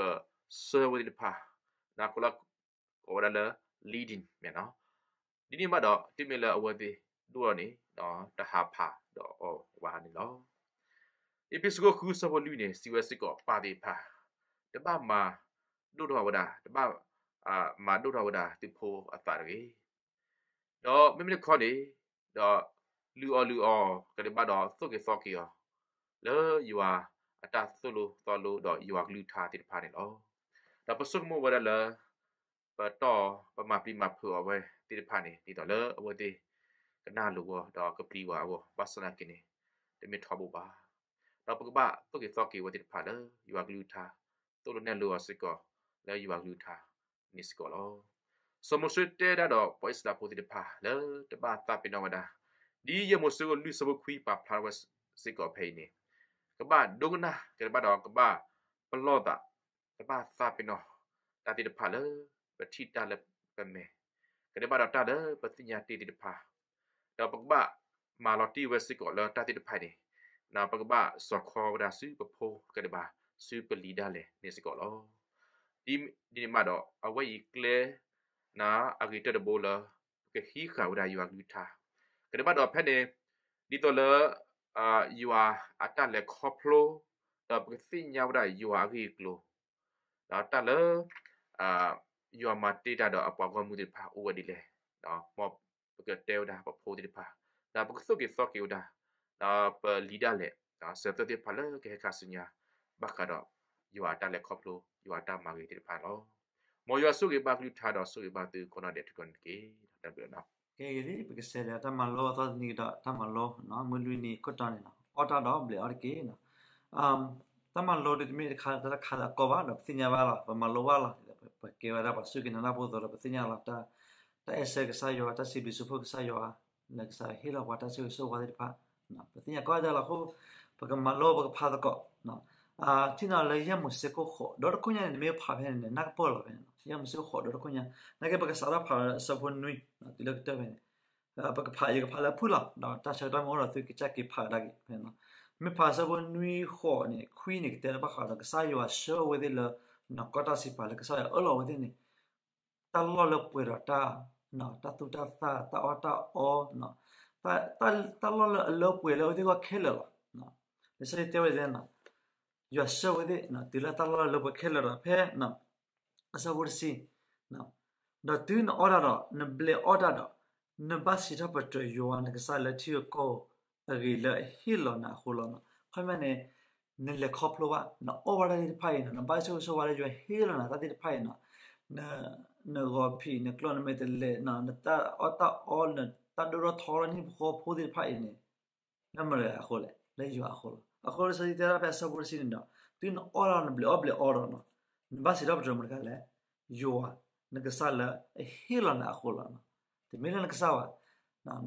ဆှၢအဝဲသ့ၣ်တဖၣ် ကိးလၢ ကိးဝဲဒၣ်လၢ leading မ့ၢ်နီၤ. ဒ်န့ၣ်ဘၣ်ဒီး တုၤမ့ၢ်လၢအဝဲသ့ၣ်ဒိၣ်ထီၣ်န့ၣ် တဟးဖးဒီးအီၤဘၣ်န့ၣ်လီၤ. အ့းဖ့းစူးဃုဆၢဖိလွံၢ်န့ၣ် စံးဝဲစ့ၢ်ကီး ပၢ်သ့ၣ်တဖၣ် တဘၣ်မၤဒိၣ်ထီၣ်ဝဲဒၣ်, တဘၣ် မၤဒိၣ်ထီၣ်ဝဲဒၣ်သုဖိအသးတဂ့ၤ. ဒီးမ့မ့ၢ်တခီန့ၣ် ဒီးလုၢ်အီၣ်လုၢ်အီ ကဒဲးဘၣ်ဒီးသိၣ်က့ၤသီက့ၤအီၤ လၢယွၤအတၢ်သိၣ်လိသီလိဒီးယွၤကလုၢ်ကထါသ့ၣ်တဖၣ်န့ၣ်လီၤ. ဒီးပဆိကမိၣ်ဝဲဒၣ်လၢ ပတီၢ်ပမၤပျံၤမၤဖုးအီၤဝဲသ့ၣ်တဖၣ်န့ၣ် ဒ်သိးလၢအဝဲသ့ၣ် ကနၢ်လိာ်ဝဲဒီးကပျံၤဝဲအဂီၢ် ဘၣ်ဆၣ်သနာ်က့န့ၣ် တမ့ၢ်ထီဘိဘၣ်. ဒီးပကဘၣ်သိၣ်က့ၤသီက့ၤဝဲသ့ၣ်တဖၣ်လၢယွၤကလုၢ်ကထါ, သိၣ်လိနဲၣ်လိအီၤစ့ၢ်ကီး လၢယွၤကလုၢ်ကထါန့ၣ်စ့ၢ်ကီးလီၤ. စီၤမိၤၡ့တဲဒၣ်ဒီးပှၤအံၣ်စရ့လးဖိသ့ၣ်တဖၣ်လၢတဘၣ်သးပ့ၤနီၣ်ဝဲဒၣ်, ဒ်ယဲၢ်မိၤၡ့အခိၣ်လွံၢ်ဆၢဖိခွံပာ်ဖျါထီၣ်ဝဲစ့ၢ်ကီးဖဲအံၤန့ၣ်, ကဘၣ်ဒိကနၣ်ကဒဲးဘၣ်ဒီးကဘၣ်ပလီၢ်သး, ကဘၣ်သးပ့ၤနီၣ်တၢ်သ့ၣ်တဖၣ်လၢပထံၣ်တၢ်လၢပမဲာ်, ကဒဲးဘၣ်ဒီးတၢ်လၢပသ့ၣ်ညါတ့ၢ်သ့ၣ်တဖၣ် ဒီးပကဘၣ်မၤလီၤတံၢ်ဝဲစ့ၢ်ကီးလၢတၢ်သ့ၣ်တဖၣ်အံၤန့ၣ်, ပကဘၣ်စိာ်ခီဝဲဒၣ်ဆူပဖိကဒဲးဘၣ် ဆူပလံာ်ဒၣ်လဲာ်န့ၣ်စ့ၢ်ကီးလီၤ. ဒ်န့ၣ်မးဒီး အဝဲအံၤကျဲ အဂ့ၤတၢၢ်တဘိလၢ ပကဟံးဃာ်ဝဲဒၣ်ယွၤကလုၢ်ကထါ, ကဒဲးဘၣ်ဒီးဖဲန့ၣ် ဒ်သိးလၢ ယွၤအတၢ်လဲၤခီဖျိ ဒီးပကသ့ၣ်ညါဝဲဒၣ်ယွၤအဂ့ၢ်အကျိၤ ဒီးတၢ်လၢ ယွၤမၤတ့ၢ်တၢ်ဒီးအပှၤဂီၢ်မုၢ်သ့ၣ်တဖၣ်အိၣ်ဝဲဒ်လဲၣ်, မ်ပကတဲဝဲဒၣ်ပဖိသ့ၣ်တဖၣ်, ဒီးပကသိၣ်က့ၤသီက့ၤဝဲဒၣ် ဒီးပလံာ်ဒၣ်လဲာ် စၢၤသွဲၣ်သ့ၣ်တဖၣ်လၢကဟဲခါဆူညါ ဘၣ်ဃးဒီးယွၤအတၢ်လဲၤခီဖျိ ယွၤအတၢ်မၤဂ့ၤသ့ၣ်တဖၣ်န့ၣ်လီၤ. မ်ယွၤဆိၣ်ဂ့ၤဘၣ်ကလုၢ်ကထါဒီးဆိၣ်ဂ့ၤဘၣ်သုကိးနီၢ်ဒဲးထုကီၢ်န့ၣ်တက့ၢ်. တၢ်ဘျုးနီၤ. ကဲဂ့ၤလံ ပကစးဒီးတၢ်မၤလိအသီတနံၤကဒီး တၢ်မၤလိ မုၢ်လွံၢ်နံၤခိၣ်တီန့ၣ်လီၤ. အီၣ်တၢ်ဒီးဘျဲးအီၣ်တက့ၢ်. တၢ်မၤလိဒ်တမ့ၢ်တခါတခါလၢအကီဘၣ် ဒီးပသ့ၣ်ညါဘၣ်လီၤ. ပမၤလိဘၣ်လီၤ. ပကဲဝဲဒၣ်ပှၤစူၢ်က့ၤနာ်တၢ်ဖိအသိးဒီး ပသ့ၣ်ညါလီၤ. တၢ်အဲၣ်ဆၢကစၢ်ယွၤ, တၢ်စံးဘျုးစံးဖှိၣ်ကစၢ်ယွၤ, လၢကစၢ်ယွၤဟ့ၣ်လီၤပှၤတၢ်ဆိၣ်ဂ့ၤဆိၣ်ဝါသ့ၣ်တဖၣ်, ပသ့ၣ်ညါကီဒၣ်လီၤအဃိ ပကမၤလိပကဖးသကိး ထံၣ်နီၤလၢယဲၢ်မိၤၡ့ခိၣ်ဃိး ဒီတခိၣ်ညါန့ၣ် နမ့ၢ်ဖးဖဲန့ၣ် နကပၢၢ်လီၤဖဲန့ၣ်, ယဲၢ်မိၤၡ့ခိၣ်ဃိး ဒီတခိၣ်ညါ, နာ်က့ပကစးထီၣ်ဖးလၢအဆၢဖိနွံ တုၤလၢကတၢၢ်ဖဲန့ၣ်, ပကဖး ယကဖးလၢအဖုၣ်လီၤ. ဒီးတၢ်ဆၢကတီၢ်မ့ၢ်အိၣ်ဒီးသုကစၢ်က့ၤဖးကဒါက့ၤဖဲန့ၣ်လီၤ. မ့ၢ်ဖးအဆၢဖိနွံဃိးန့ၣ် ခွံန့ၣ် ကတဲလၢဘၣ်ဃးဒီးကစၢ်ယွၤဆှၢအဝဲသ့ၣ်လၢ နီၢ်ကီၢ်တၢ်စံးပာ်လၢကစၢ်ယွၤအၢၣ်လီၤအဝဲသ့ၣ်န့ၣ် တၢ်လီၢ်လၢပှဲၤဒီးတၢ် တၢ်သူၣ်တၢ်သၣ် တၢ်အီၣ်တၢ်အီ တၢ်လီၢ်လၢအလၢပှဲၤလၢအဝဲသ့ၣ်ဂီၢ်ခဲလၢာ်လီၤ. လံာ်စီဆှံတဲဝဲဒၣ် ယွၤဆှၢဝဲသ့ၣ် တုၤလၢတၢ်လီၢ်လၢပှဲၤခဲလၢာ်ဒီးဖဲ အဆၢဖိတဆံ, ဒီးတုၤနအီၣ်တၢ်ဒီး နဘျဲးအီၣ်တၢ်ဒီး နဘၣ်စံးထီၣ်ပတြၢၤယွၤနကစၢ်လၢထံဂုၤကီၢ်ဂၤအဂ့ၢ်လၢအဟ့ၣ်လီၤနၤအဃိလီၤ. ခီမ့ၢ်န့ၣ် နလဲၤခီဖျိဘၣ် နအီၣ်ဘၣ်တၢ်သ့ၣ်တဖၣ်အံၤနီၤ နဘၣ်ဆိၣ်ဂ့ၤဆိၣ်ဝါလၢယွၤဟ့ၣ်လီၤနၤတၢ်သ့ၣ်တဖၣ်အံၤနီၤ နဂီၤဖံး နကျီၢ် နမဲာ်တဲၤလဲၤ နတၢ်အီၣ်တၢ်အီ နတၢ်ဒိၣ်ထီၣ်ထီထီၣ်န့ၣ်တဘျီဃီဖိသ့ၣ်တဖၣ်အံၤန့ၣ် လၢမတၤတဂၤအဃိလဲၣ် လၢယွၤအဃိလီၤ. အဃိလံာ်စီဆှံတဲဒၣ်ဖဲအဆၢဖိတဆံန့ၣ်ဒီး တုၤနအီၣ်တၢ်နဘျဲးအီၣ်ဘျဲးအီဒီးနီၤ နဘၣ်စံးထီၣ်ပတြၢၤမတၤတဂၤလဲၣ် ယွၤနကစၢ်လၢအဟ့ၣ်လီၤနၤအဃိလီၤ. တမ့ၢ်လၢနကစၢ်ဘၣ်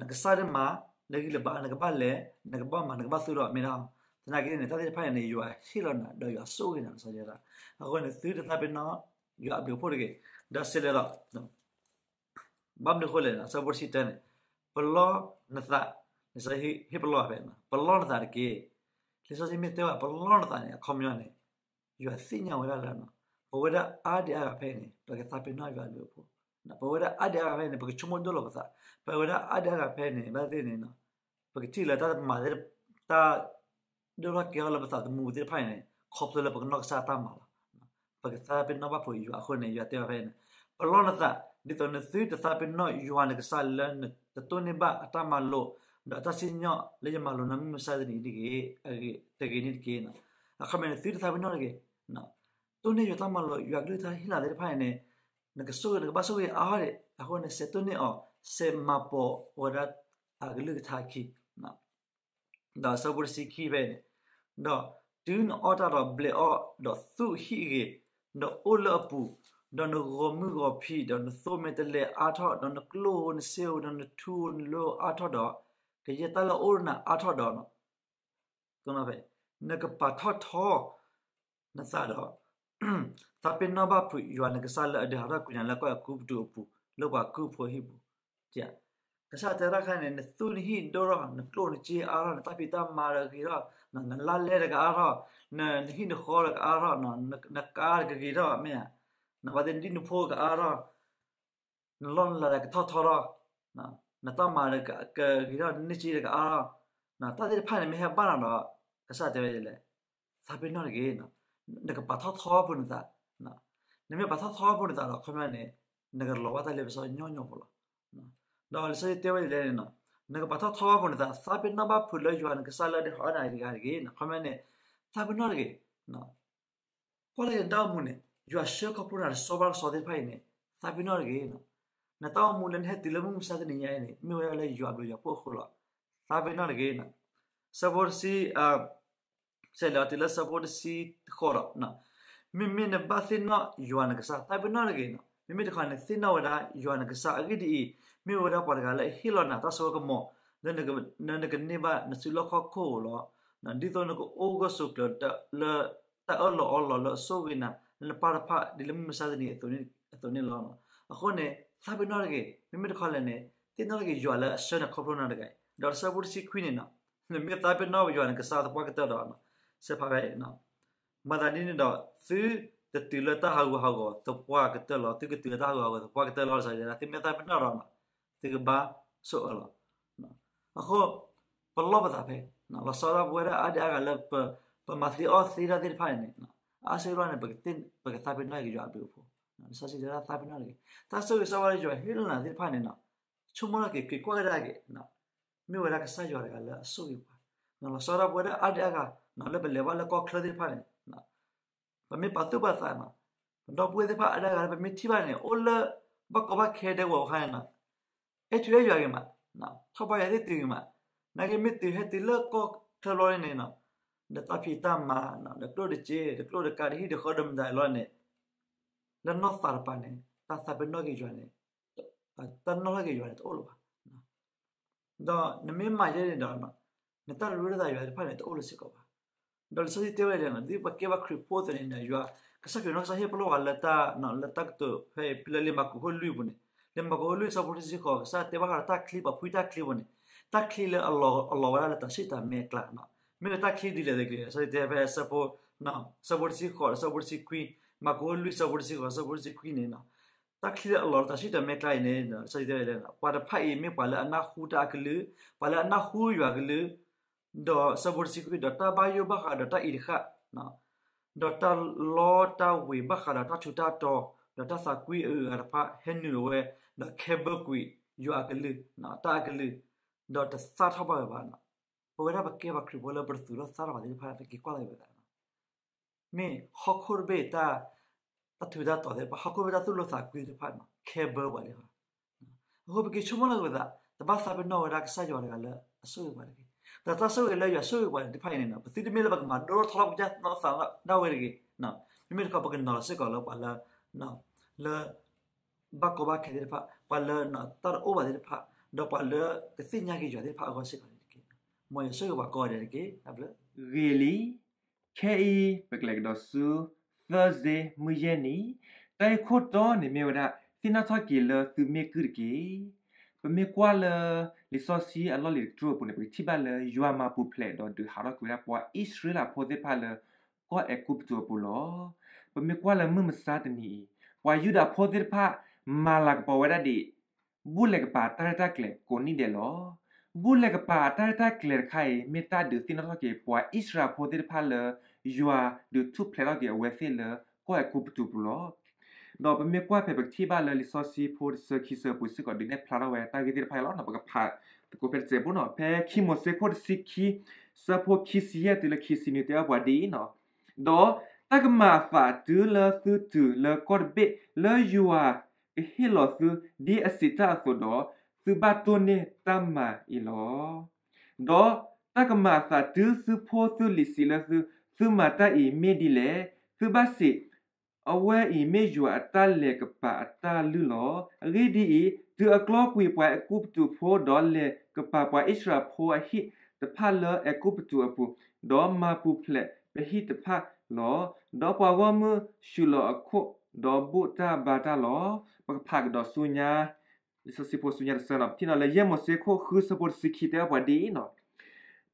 နကစၢ်ဒၣ်မၤလၢဂံၢ်လၢဘါ နကဘၣ်လဲၤ နကဘၣ်မၤ နကဘၣ်သူၣ်ထီၣ်မ့ၢ်ဒၣ် သနာ်က့န့ၣ် တၢ်သ့ၣ်တဖၣ်အံၤန့ၣ် ယွၤဟ့ၣ်လီၤနၤဒီးယွၤဆိၣ်ဂ့ၤနၤ လံာ်စီဆှံတဲဒၣ်. အဃိန့ၣ် သုတသးပ့ၤနီၣ် ယွၤအဘျုးအဖှိၣ်တဂ့ၤ ဒီးစံးလဲၣ်ဒီး ဘၣ်မနုၤအဃိလဲၣ် အဆၢဖိတဆံတၢန့ၣ် ပလီၢ်နသး လံာ်စီဆှံဟ့ၣ်ပလီၢ်ဖဲ ပလီၢ်နသးတက့ၢ်. လံာ်စီဆှံမ့ၢ်တဲဝဲပလီၢ်နသးန့ၣ် အခီပညီန့ၣ် ယွၤသ့ၣ်ညါဝဲဒၣ်လၢ ပဝဲဒၣ်အါဒံအါဂၤဖဲအံၤန့ၣ် ပကသးပ့ၤနီၣ်ယွၤအဘျုးအဖှိၣ် ပဝဲဒၣ်အါဒံအါဂၤဖဲအံၤန့ၣ် ပကဆိကမိၣ်ဒိၣ်လီၤပသး ပဝဲဒၣ်အါဒံအါဂၤဖဲအံၤန့ၣ် ဘၣ်သ့ၣ်န့ၣ် ပကထံၣ်လၢတၢ်မၤသ့ၣ် တၢ် ဒိၣ်ထီၣ်ကဲထီၣ်လၢပသးသမူသ့ၣ်တဖၣ်အံၤန့ၣ် ခီဖျိလၢပကနီၢ်ကစၢ်အတၢ်မၤလီၤ. ပကသးပ့ၤနီၣ်ဘၣ်ဖုးယွၤအဃိန့ၣ် ယွၤတဲဝဲဖဲအံၤန့ၣ် ပလီၢ်နသး ဒ်သိးနသုတသးပ့ၤနီၣ်ယွၤနကစၢ်လၢနတတိၢ်န့ၢ်ဘၣ်အတၢ်မၤလိာ် ဒီးအတၢ်စံၣ်ညီၣ်လၢယမၤလိာ်နၤမုၢ်မဆါတနံၤအံၤတဂ့ၤ တဂ့ၤန့ၣ်တက့ၢ်. အခီပညီန့ၣ် သုတသးပ့ၤနီၣ်တဂ့ၤ တိၢ်န့ၢ်ယွၤတၢ်မၤလိာ် ယွၤကလုၢ်ကထါဟ့ၣ်လီၤသ့ၣ်တဖၣ်အံၤန့ၣ် နကဆိၣ်ဂ့ၤ နကဘၣ်ဆိၣ်ဂ့ၤအါအါဒံး အဃိန့ၣ် ဆဲးတိၢ်န့ၢ်အီၤ ဆဲးမၤပိာ်ဝဲဒၣ်အကလုၢ်ကထါအခံ ဒီးအဆၢဖိတဆံခံဖဲအံၤန့ၣ် ဒီး တုၤနအီၣ်တၢ်ဒီးဘျဲးအီၣ်, ဒီးသူၣ်ဟံၣ်အဂ့ၤ, ဒီးအိၣ်လၢအပူၤ, ဒီးနဂီၤမုၢ်ဂီၤဖံး, ဒီးနသိမဲာ်တဲးလဲးအါထီၣ်, ဒီးနကျိၣ်ဧိၤနစ့ဧိၤ, ဒီးနထူဧိၤနလိၤအါထီၣ်ဒီး, ကယဲၢ်တၢ်လၢအအိၣ်နၤအါထီၣ်ဒီး, နကပာ်ထီၣ်ထီနသးဒီး သးပ့ၤနီၣ်ဘၣ်ဖုးယွၤနကစၢ်လၢအဒုးဟးထီၣ်ကွံာ်နၤလၢကီၢ်အဲၤကူပတူးအပူၤ လၢပှၤကုၢ်ဖိအဟံၣ်ပူၤ. ကစၢ်တဲတၢ်တခါန့ၣ် နသူၣ်နဟံၣ်ဒိၣ်ထီၣ်, နကျိၣ်နစ့အါထီၣ်, နတၢ်ဖံးတၢ်မၤဒီးဂ့ၤထီၣ်, နလါလဲဒီးကအါထီၣ်, နဟံၣ်နဃီဒီးကအါထီၣ်, နကါဒီးကဂ့ၤထီၣ်, မ့ၢ်ဧါ, နဘၣ်သ့ၣ်နဒံၣ်နဖိကအါထီၣ်, နလီၢ်နလၤဒီးကထီၣ်ထီထီၣ်, နတၢ်မၤဒီးကဂ့ၤထီၣ်, နန့ၢ်စ့ဒီးကအါထီၣ်, တၢ်သ့ၣ်တဖၣ်န့ၣ်မ့ၢ်ဟဲဘၣ်နၤဒီး ကစၢ်တဲဝဲဒ်လဲၣ်, သးပ့ၤနီၣ်တဂ့ၤ, နကပာ်ထီၣ်ထီဖိနသး, နမ့ၢ်ပာ်ထီၣ်ထီဖိနသးဒီး ခီပညီန့ၣ် နကလီၤဘၣ်တၢ်လ့ပစီညီညီဖိလီၤ. ဒီးလံာ်စီဆှံတဲဝဲဒ်လဲၣ်န့ၣ်, နကပာ်ထီၣ်ထီဖိနသး, သးပ့ၤနီၣ်ဘၣ်ဖုးလၢယွၤနကစၢ်လၢအဒုးဟးထီၣ်နၤတဂၤတဂ့ၤ, ခီပညီန့ၣ် သးပ့ၤနီၣ်တဂ့ၤ ကွၢ်လၢနတၢ်အိၣ်မူန့ၣ် ယွၤဆှၢခီဖျိနၤတစီဘၣ်တစီသ့ၣ်တဖၣ်အံၤန့ၣ် သးပ့ၤနီၣ်တဂ့ၤ. နတၢ်အိၣ်မူလၢနဟဲတုၤလၢမုၢ်မဆါတနံၤညါအံၤန့ၣ် မ့ၢ်ဝဲဒၣ်လၢယွၤအဘျုးယွၤဖှိၣ်အဃိလီၤ. သးပ့ၤနီၣ်တဂ့ၤ. ဆၢဖိတဆံ, ဆဲးလီၤတုၤလၢဆၢဖိတဆံဃိးဒီး, မ့မ့ၢ်နဘၣ်သ့ၣ်နီၣ်ယွၤနကစၢ် သးပ့ၤနီၣ်တဂ့ၤ. မ့မ့ၢ်တခီန့ၣ် သ့ၣ်နီၣ်ဝဲဒၣ်ယွၤနကစၢ်အဂ့ၢ်ဒ်အံၤ, မ့ၢ်ဝဲဒၣ်ပှၤတဂၤလၢအဟ့ၣ်လီၤနၤတၢ်စိကမီၤ လၢနကန့ၢ်ဘၣ်နစုလီၢ်ခီၣ်ခိၣ်ဧိၤလီၤ. ဒ်သိးနကအိၣ်ဂၢၢ်ဆိးကျၢၤလၢ တၢ်အၢၣ်လီၤအီလီၤလၢအဆိၣ်ဂ့ၤနၤ လၢနပၢ်တဖၣ် ဒ်လၢမုၢ်မဆါတနံၤအသိးန့ၣ်လီၤ. အဃိန့ၣ် သးပ့ၤနီၣ်တဂ့ၤ. မ့မ့ၢ်တခီလဲၣ်န့ၣ် သ့ၣ်နီၣ်တဂ့ၤယွၤလၢအဆှၢနၤခီဖျိနၤတဂၤအံၤ. ဒီးဆၢဖိတဆံခွံန့ၣ်, နမ့ၢ်သးပ့ၤနီၣ်ယွၤနကစၢ်သပှၢ်ကတၢၢ်ဒီး ဆဲးဖးဝဲ မၤသးဒ်န့ၣ်ဒီး သုတတုၤလၢတၢ်ဟးဂူာ်ဟးဂီၤသပှၢ်ကတၢၢ်လီၤ. သုကတုၤလၢတၢ်ဟးဂူာ်ဟးဂီၤသပှၢ်ကတၢၢ်လီၤ. တၢ်စံးဒ် သုမ့ၢ်သးပ့ၤနီၣ်ဒီး သုကဘၣ်ဆိၣ်အၢလီၤ. အဃိ ပလီၢ်ပသးဖဲ လီၤဆီဒၣ်ပဝဲဒၣ်အါဒံအါဂၤလၢ ပမၤသ့အီၣ်သ့တၢ်သ့ၣ်တဖၣ်န့ၣ်န့ၣ်, အါစုအါဘျီန့ၣ် ပကသးပ့ၤနီၣ်က့ၤယွၤအဘျုးအဖှိၣ်. လံာ်စီဆှံတဲဝဲဒၣ်သးပ့ၤနီၣ်တဂ့ၤ. တၢ်ဆိၣ်ဂ့ၤဆိၣ်ဝါလၢယွၤဟ့ၣ်လီၤနၤသ့ၣ်တဖၣ်န့ၣ် ဆိကမိၣ်ထီၣ်က့ၤက့ၤကွၢ်ကဒါက့ၤ မ့ၢ်ဝဲဒၣ်ကစၢ်ယွၤတဂၤလၢအဆိၣ်ဂ့ၤပှၤ. လီၤဆီဒၣ်ပဝဲဒၣ်အါဒံအါဂၤ လၢပလဲၤဘၣ်လၢကီၢ်ချၢသ့ၣ်တဖၣ်န့ၣ် ပမ့ၢ်ပာ်သူၣ်ပာ်သးန့ၣ်, ပဒီပုၢ်ဝဲၢ်သ့ၣ်တဖၣ်အါဒံအါဂၤလၢ ပမ့ၢ်ထံၣ်ဘၣ်န့ၣ် အိၣ်လၢဘၣ်ကီဘၣ်ခဲဒဲကဝီၤအခါန့ၣ်, အဲၣ်ထူအဲၣ်ယွၤဂ့ၤမး, ထီၣ်ပှၢ်ယွၤသ့ၣ်တုၤဂ့ၤမး, နာ်က့မ့ၢ်တုၤဟဲတုၤလၢကီၢ်ချၢဘျီန့ၣ် ဒီးတၢ်ဖံးတၢ်မၤ, ဒီးကျိၣ်ဒီးစ့, ဒီးကျိၣ်ဒီးကး ဒီးဟံၣ်ဒီးဃီဒီးမတၤအံၤလီၤန့ၣ်, လၢနီၢ်သးတပၤန့ၣ် တၢ်သးပ့ၤနီၣ်က့ၤယွၤန့ၣ်, တၢ်နီၣ်ထီၣ်က့ၤယွၤန့ၣ်တအိၣ်လၢၤဘၣ်. ဒီးနမ့ၢ်မၤယဲန့ၣ်ဒီး နတၢ်ရ့လိာ်သးယွၤတဖၣ်န့ၣ် တအိၣ်လၢၤစ့ၢ်ကီးဘၣ်. ဒီးလံာ်စီဆှံတဲဝဲဒ်လဲၣ်, ဒ်ပကဲဘၣ်ခရံာ်ဖိအသိးန့ၣ် ယွၤကစၢ်ခရံာ်နီၢ်ကစၢ်ဟ့ၣ်ပလီၢ်ဝဲလၢ လၢတၢ်ကတိၤဖဲလၢလံာ်မၢ်ကူးခိၣ်လွံၢ်အပူၤန့ၣ်, လံာ်မၢ်ကူးခိၣ်လွံၢ်ဆၢဖိတဆံဃိး ကစၢ်တဲဘၣ်ဃးဒီးတၢ်ချံ ပှၤဖှံတၢ်ချံအပူၤန့ၣ်, တၢ်ချံလၢအလီၤဝဲဒၣ်လၢတၢ်ဆံၣ်တၢ်မဲအကျါ, မ့ၢ်လၢတၢ်ချံဒ်လဲၣ်တက့ၢ်. လံာ်စီဆှံတဲဖဲ ဆၢဖိတဆံဃိးဒီးဆၢဖိတဆံခွံ, မၢ်ကူးခိၣ်လွံၢ်ဆၢဖိတဆံဃိး ဆၢဖိတဆံခွံန့ၣ် တၢ်ချံလၢအလီၤလၢတၢ်ဆံၣ်တၢ်မဲအကျါအံၤန့ၣ် လံာ်စီဆှံတဲဝဲဒ်လဲၣ်, ပှၤတဖၣ်အံၤမ့ၢ်ပှၤလၢအနၢ်ဟူတၢ်အကလုၢ်, ပှၤလၢအနၢ်ဟူယွၤအကလုၢ်, ဒီးဆၢဖိတဆံခွံ ဒီးတၢ်ဘၣ်ယိၣ်ဘၣ်ဃးဒီးတၢ်အံၤတဃၣ်, ဒီးတၢ်လီတၢ်ဝ့ၤဘၣ်ဃးဒီးတၢ်ထူးတၢ်တီၤ, ဒီးတၢ်သးကွံအဂၤတဖၣ်ဟဲနုာ်လီၤဝဲ, ဒီးခဲဘၢကွံာ်ယွၤအကလုၢ်, တၢ်အကလုၢ်, ဒီးတသၣ်ထီၣ်ဘၣ်ဝဲဘၣ်. ပဝဲဒၣ်ပကဲပှၤခရံာ်ဖိလၢပတသူၣ်ထီၣ်သၣ်ထီၣ်ဘၣ်သ့ၣ်တဖၣ် ပက့ၤကွၢ်လီၤဝဲသး မ့ၢ်ဟီၣ်ခိၣ်တဘ့ၣ်တၢ်, တၢ်ထူးတၢ်တီၤသ့ၣ်တဖၣ်, ဟီၣ်ခိၣ်တဘ့ၣ်တၢ်သူၣ်လီသးကွံသ့ၣ်တဖၣ်န့ၣ် ခဲဘၢပှၤလံ. အဃိပက့ၤဆိကမိၣ်လီၤက့ၤပသး, တဘၣ်သးပ့ၤနီၣ်ဝဲဒၣ်ကစၢ်ယွၤတဂၤလၢအဆိၣ်ဂ့ၤပှၤတဂ့ၤ. ဒီးတၢ်ဆိၣ်ဂ့ၤလၢယွၤဆိၣ်ဂ့ၤပှၤသ့ၣ်တဖၣ်အံၤန့ၣ် ပသုတမ့ၢ်လၢပကမၤဒိၣ်ထီၣ်ထီထီၣ်ပကစၢ်နီၢ်သးဒၣ်ဝဲတဂ့ၤ. မ့မ့ၢ်တခီ ပကနီၤလီၤစ့ၢ်ကီးလၢပှၤလၢ လၢ ဘၣ်ကီဘၣ်ခဲသ့ၣ်တဖၣ်, ပှၤလၢတၢ်တအိၣ်ဘၣ်သ့ၣ်တဖၣ်, ဒီးပှၤလၢကသ့ၣ်ညါက့ၤယွၤသ့ၣ်တဖၣ်အဂီၢ်စ့ၢ်ကီးန့ၣ်တက့ၢ်. မ်ယွၤဆိၣ်ဂ့ၤပှၤကိးဂၤဒဲးတက့ၢ်. တၢ်ဘျုးဂ့ၤလံ. ခဲအံၤ ပကလဲၤကဒီးဆူ Thursday မုၢ်ယဲၢ်နံၤ, တၢ်ဂ့ၢ်ခိၣ်တီန့ၣ်မ့ၢ်ဝဲဒၣ် သ့ၣ်နီၣ်ထီၣ်က့ၤလၢသုမ့ၢ်ကုၢ်တက့ၢ်. ပမ့ၢ်ကွၢ်လၢ လံာ်စီဆှံအလီၢ်လံၤတကတြူၢ်အပူၤန့ၣ် ပကထံၣ်ဘၣ်လၢယွၤမၤပူၤဖျဲးဒီးဒုးဟးထီၣ်ကွံာ်ဝဲဒၣ်ပှၤအံၣ်စရ့လးဖိသ့ၣ်တဖၣ်လၢ ကီၢ်အဲၤကူပတူးအပူၤလီၤ. ပမ့ၢ်ကွၢ်လၢမုၢ်မဆါတနံၤအံၤ, ပှၤယူဒၤဖိသ့ၣ်တဖၣ် မၤလၤကပီၤဝဲဒၣ်ဒံး ဘူၣ်လဲၤကပၤတၢ်ရဲၣ်တၢ်ကျဲၤကိးနံၣ်ဒဲးလီၤ. ဘူၣ်လဲၤကပၤတၢ်ရဲၣ်တၢ်ကျဲၤတခါအံၤ မ့ၢ်တၢ်ဒုးသ့ၣ်နီၣ်ထီၣ်က့ၤ ပှၤအံၣ်စရ့လးဖိသ့ၣ်တဖၣ်လၢ ယွၤဒုးထူၣ်ဖျဲးထီၣ်က့ၤအဝဲသ့ၣ်လၢ ကီၢ်အဲၤကူပတူးပူၤလီၤ. ဒီးပမ့ၢ်ကွၢ်ဖဲပကထံၣ်ဘၣ်လၢလံာ်စီဆှံဖိတဆၢခံဆၢပူၤစ့ၢ်ကီး ဒုးနဲၣ်ဖျါထီၣ်ဝဲတၢ်ဂ့ၢ်သ့ၣ်တဖၣ်အံၤလီၤ. ပကဖးသကိးဖဲတစဲးဖိန့ၣ်, ဖဲခံမိၤၡ့ခိၣ်တဆံခံ ဆၢဖိခံဆံယဲၢ်တုၤလၢခံဆံနွံ တဲဘၣ်ပှၤဒ်အံၤန့ၣ်, ဒီးတၢ်ကမၤအသးတုၤလၢသုတုၤလၢကီၢ်တဘ့ၣ် လၢယွၤကဟ့ၣ်လီၤသု ဒ်အစံးတၢ်အသိးဒီး, သုဘၣ်တိၢ်န့ၢ်တၢ်မၤအံၤလီၤ. ဒီးတၢ်ကမၤအသးတုၤသုဖိသုလံၤစံးလၢသု, သုမၤတၢ်အံၤမ့ၢ်ဒ်လဲၣ်. သုဘၣ်စံး, အဝဲအံၤမ့ၢ်ယွၤအတၢ်လဲၤကပၤအတၢ်လုၢ်လီၤ. အဂ့ၢ်ဒ်အံၤ, တုၤအကျီကွံာ်ပှၤအဲၤကူပတူးဖိဒီးလဲၤကပၤပှၤအံၣ်စရ့လးဖိအဟံၣ်တဖၣ်လၢအဲၤကူပတူးအပူၤ, ဒီးမၤပူၤဖျဲးပဟံၣ်တဖၣ်လီၤ. ဒီးပှၤဂီၢ်မုၢ်ဆူးလီၤအခိၣ်, ဒီးဘိၣ်တၢ်ဘါတၢ်လီၤ. ပကဖးကဒီးဆူညါ လံာ်စီဆှံဖိဆူညါတဆၢန့ၣ်, ပထံၣ်န့ၣ်လၢယဲၢ်မိၤၡ့ခိၣ်ဃုဆၢဖိတဆံခံတဲအီၤပှၤဒ်အံၤန့ၣ်,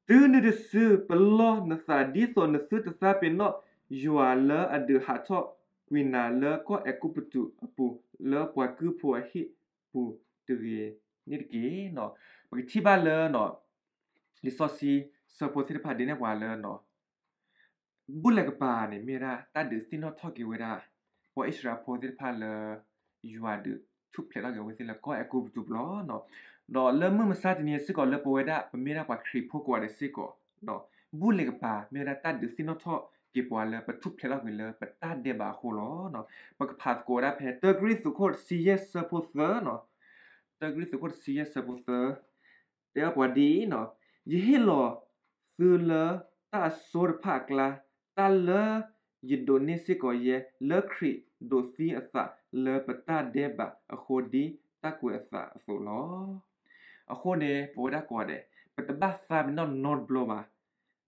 တုၤနုၤတစုပလီၢ်နသးဒ်သိးနသုတသးပ့ၤနီၣ်ယွၤလၢအဒုးဟးထီၣ်ကွံာ်နၤလၢကီၢ်အဲၤကူပတူးအပူၤ လၢပှၤကုၢ်ဖိအဟံၣ်ပူၤတဂ့ၤန့ၣ်တက့ၢ်. ပကထံၣ်ဘၣ်လၢ လံာ်စီဆှံဆၢဖိသ့ၣ်တဖၣ်ဒ်န့ၣ်ပှၤလၢ ဘူၣ်လဲၤကပၤန့ၣ် မ့ၢ်ဝဲဒၣ်တၢ်ဒုးသ့ၣ်နီၣ်ထီၣ်က့ၤဝဲဒၣ် ပှၤအံၣ်စရ့လးဖိသ့ၣ်တဖၣ်လၢ ယွၤဒုးထူၣ်ဖျဲးထီၣ်က့ၤဝဲသ့ၣ်လၢကီၢ်အဲၤကူပတူးပူၤလီၤ. ဒီးလၢမုၢ်မဆါတနံၤစ့ၢ်ကီးလၢပဝဲဒၣ် ပမ့ၢ်ဒၣ်ပှၤခရံာ်ဖိကိးဂၤဒဲးစ့ၢ်ကီး, ဘူၣ်လဲၤကပၤမ့ၢ်ဝဲဒၣ်တၢ်ဒုးသ့ၣ်နီၣ်ထီၣ်က့ၤပှၤလၢပထူၣ်ဖျဲးထီၣ်က့ၤလၢပတၢ်ဒဲးဘးအဃိလီၤ. ပကဖးသကိးဝဲဒၣ်ဖဲ တၢကရံၣ်သူးခိၣ်တဆံယဲၢ်ဆၢဖိသၢန့ၣ်, တၢကရံၣ်သူးခိၣ်တဆံယဲၢ်ဆၢဖိသၢ တဲအီၤပှၤဒ်အံၤန့ၣ်, ယဟ့ၣ်လီၤသုလၢတၢ်အစိတဖၣ်အကျါ, တၢ်လၢယဒိးန့ၢ်စ့ၢ်ကီးယဲ လၢခရံာ်ဒိးသံအသးလၢပတၢ်ဒဲးဘးအဃိ ဒ်တၢ်ကွဲးအသးအသိးလီၤ. အဃိန့ၣ် ပဝဲဒၣ်ကိးဂၤဒဲး ပတဘၣ်သးပ့ၤနီၣ်နီတဘျီဘၣ်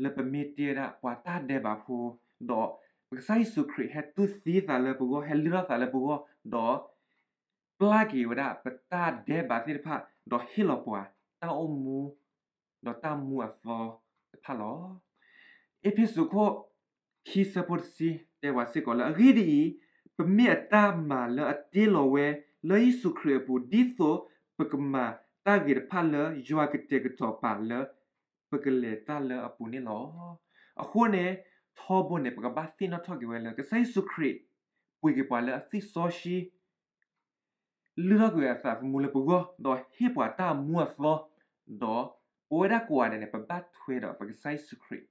လၢပမ့ၢ်တ့ဝဲဒၣ်ပှၤတၢ်ဒဲးဘးဖိ, ဒီးပကစၢ်ယ့ၣ်ၡူးခရံာ်ဟဲတူၢ်သံအသးလၢပဂီၢ်, ဟဲလုၢ်ထီၣ်သးလၢပဂီၢ်, ဒီး ပျၢ်က့ၤဝဲဒၣ်ပတၢ်ဒဲးဘးသ့ၣ်တဖၣ်, ဒီးဟ့ၣ်လီၤပှၤတၢ်အိၣ်မူ ဒီးတၢ်မူအသီတဖၣ်လီၤ. အ့းဖ့းစူးခိၣ်ခံဆၢဖိတဆံ တဲပှၤစ့ၢ်ကီးလၢ အဂ့ၢ်ဒ်အံၤ, ပမ့ၢ်အတၢ်မၤလၢအတ့လီၤဝဲလၢယ့ၣ်ၡူးခရံာ်အပူၤ, ဒ်သိးပကမၤတၢ်ဂ့ၤတဖၣ်လၢယွၤကတဲာ်ကတီၤပာ်လၢ ပကလဲၤတၢ်လၢအပူၤန့ၣ်လီၤ. အဃိန့ၣ် ထီဘိန့ၣ် ပကဘၣ်သ့ၣ်နီၣ်ထီၣ်က့ၤဝဲလၢ ကစၢ်ယ့ၣ်ၡူးခရံာ် ပှ့ၤက့ၤပှၤလၢအသွံၣ်စီဆှံ လုၢ်ထီၣ်ကွံာ်အသးသမူလၢပဂီၢ်, ဒီးဟ့ၣ်ပှၤတၢ်မူအသီ, ဒီးပဝဲဒၣ်ကိးဂၤဒဲးန့ၣ် ပဘၣ်ထွဲဒီးပကစၢ်ယ့ၣ်ၡူးခရံာ်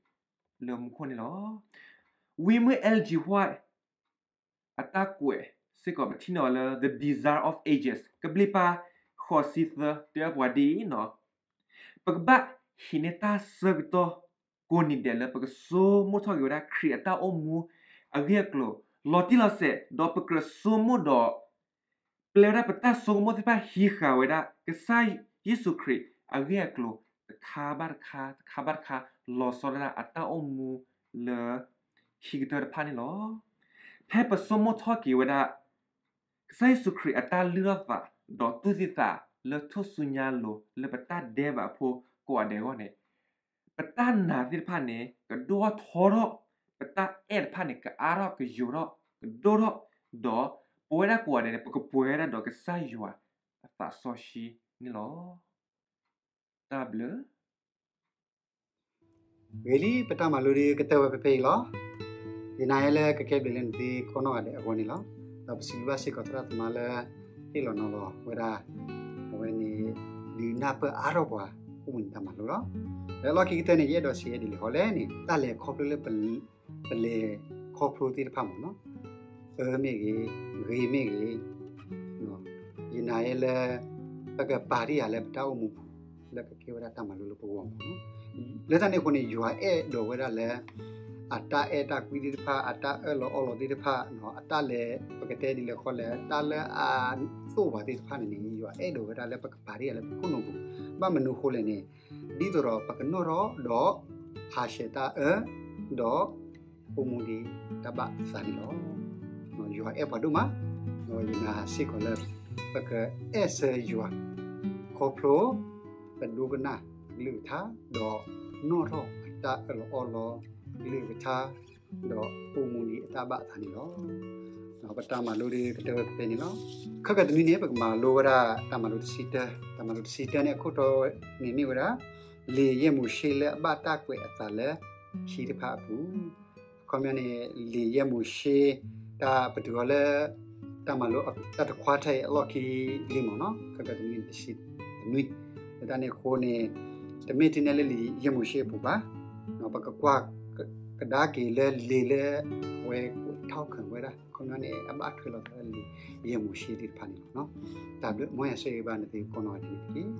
လၢမူခိၣ်န့ၣ်လီၤ. ဝံမုၢ် Ellen G. White အတၢ်ကွဲးစ့ၢ်ကီး ပထံၣ်န့ၢ်အီၤလၢ The Desire of Ages ကဘျံးပၤဃိးဆံသၢ တဲအီၤပှၤဒ်အံၤန့ၣ်, ပကဘၣ်ဟံးန့ၢ်တၢ်ဆၢကတီၢ် ကိးနံၤဒဲးလၢ ပကဆိကမိၣ်ထီၣ်က့ၤဝဲဒၣ် ခရံာ်အတၢ်အိၣ်မူအဂ့ၢ်အကျိၤ လီၤတံၢ်လီၤဆဲး, ဒီးပကြၢးဆိကမိၣ်ဒီး ပျဲဝဲဒၣ်ပတၢ်ဆိကမိၣ်သ့ၣ်တဖၣ် ဟံးဃာ်ဝဲဒၣ် ကစၢ်ယ့ၣ်ၡူးခရံာ်အဂ့ၢ်အကျိၤ တခါဘၣ်တခါ တခါဘၣ်တခါ လီၤဆီဒၣ်တၢ် အတၢ်အိၣ်မူလၢခံကတၢၢ်တဖၣ်န့ၣ်လီၤ. ဖဲပဆိကမိၣ်ထီၣ်က့ၤဝဲဒၣ် ကစၢ်ယ့ၣ်ၡူးခရံာ်အတၢ်လုၢ်ထီၣ်သး ဒီးတူၢ်သံသးလၢထူၣ်စုညါအလိၤ လၢပတၢ်ဒဲးဘးဖိကိးဂၤဒဲးအဂီၢ်န့ၣ်, ပတၢ်နာ်သ့ၣ်တဖၣ်န့ၣ် ကဒိၣ်ထီၣ်ထီထီၣ်, ပတၢ်အဲၣ်တဖၣ်န့ၣ် ကအါထီၣ်ကယိာ်ထီၣ်ကဒိၣ်ထီၣ်, ဒီးပဝဲဒၣ်ကိးဂၤဒဲးန့ၣ် ပကပှဲၤဝဲဒၣ်ဒီးကစၢ်ယွၤအသးစီဆှံန့ၣ်လီၤ. တၢ်ဘျုး ဂ့ၤလံ ပတၢ်မၤလိဒုးကတၢၢ်ဝဲဖဲဖဲအံၤလီၤ. ယနာ်လၢကကဲဘျုးလၢနသုကိးနီၢ်ဂၤဒဲးအဂီၢ်န့ၣ်လီၤ. ဒီးပစံးဘျုးဘၣ်စ့ၢ်ကီးသရၣ်သမါလၢ ဟ့ၣ်လီၤနီၤလီၤဝဲဒၣ် အဝဲန့ၣ် ဒုးနၢ်ပၢၢ်အါထီၣ်ပှၤ အိၣ်မူန့ၣ်တၢ်မၤလိလီၤ. ဒီးလီၢ်ခံကတၢၢ်န့ၣ် ယအဲၣ်ဒိးစံးဒ်လဲၣ်ဃီလဲၣ်န့ၣ် တၢ်လဲၤခီဖျိလၢ ပလဲၤခီဖျိသ့ၣ်တဖၣ်မ့ၢ်နီၤ, အၢမ့ၢ်ဂ့ၤ, ဂ့ၤမ့ၢ်ဂ့ၤ, ယနာ်လၢ ပကပာ်တ့ၢ်ယၤလၢပတၢ်အိၣ်မူပူၤ လၢကကဲဝဲဒၣ်တၢ်မၤလိလၢပဂီၢ်မ့ၢ်နီၤ. လၢတၢ်န့ၣ်အဃိန့ၣ် ယွၤအဲၣ်ဒိးဝဲဒၣ်လၢ အတၢ်အဲၣ်တၢ်ကွံသ့ၣ်တဖၣ်, အတၢ်အၢၣ်လီၤအီလီၤသ့ၣ်တဖၣ်, အတၢ်လဲၤ ပကတဲဒ်လဲၣ်ဃီလဲၣ် တၢ်လၢအသိၣ်ပှၤသ့ၣ်တဖၣ်န့ၣ်န့ၣ် ယွၤအဲၣ်ဒိးဝဲဒၣ်လၢပကပာ်တ့ၢ်ယၤလၢပခိၣ်နူာ်ပူၤ, ဘၣ်မနုၤအဃိလဲၣ်န့ၣ် ဒ်သိးဒီးပကနီၣ်ထီၣ်ဒီး ဟးဆှဲးတၢ်အၢ ဒီး အိၣ်မူဒ်တၢ်ဘၣ်အသးန့ၣ်လီၤ. ယွၤအဲၣ်ပှၤဒိၣ်မး, ဒီးယနာ်စ့ၢ်ကီးလၢ ပကအဲၣ်ဆၢယွၤ ခီဖျိ ပဒိကနၣ်ကလုၢ်ကထါ, ဒီးနီၣ်ထီၣ်အတၢ်အၢၣ်လီၤအီလီၤကလုၢ်ကထါ, ဒီးအိၣ်မူဒ်အတၢ်ဘၣ်အသးန့ၣ်လီၤ. ပတၢ်မၤလိဒုးကတၢၢ်ဝဲဖဲန့ၣ်လီၤ. ခဲကတနွံန့ၣ် ပကမၤလိဝဲဒၣ်တၢ်မၤလိတဆံတၢ, တၢ်မၤလိတဆံတၢန့ၣ် အခိၣ်တီန့ၣ်မ့ၢ်ဝဲဒၣ် လံာ်ယဲၢ်မိၤၡ့လၢအဘၣ်တၢ်ကွဲးအသးလၢခံတဖၣ်အပူၤ. အခီပညီန့ၣ် လံာ်ယဲၢ်မိၤၡ့ တၢ်ပတုာ်အီၤလၢ တၢ်မၤလိတၢ်တခွါတၢ်အံၤအလီၢ်ခံလံမ့ၢ်နီၤ, ခဲကတနွံတဆံတနွံ, လၢတၢ်န့ၣ်အဃိန့ၣ် တမ့ၢ်တန့ၢ်လၢလံာ်ယဲၢ်မိၤၡ့အပူၤဘၣ်, ပကကွၢ်ကဒါက့ၤလၢလံာ်လၢအဝဲကွဲးထီၣ်ခၢၣ်ဝဲဒၣ် အခီပညီန့ၣ် အဘၣ်ထွဲလီၤသးလၢလံာ်ယဲၢ်မိၤၡ့သ့ၣ်တဖၣ်န့ၣ်လီၤ. တၢ်ဘျုး မ်ယွၤဆိၣ်ဂ့ၤဘၣ်နသုကိးနီၢ်ဂၤဒဲးန့ၣ်တက့ၢ်.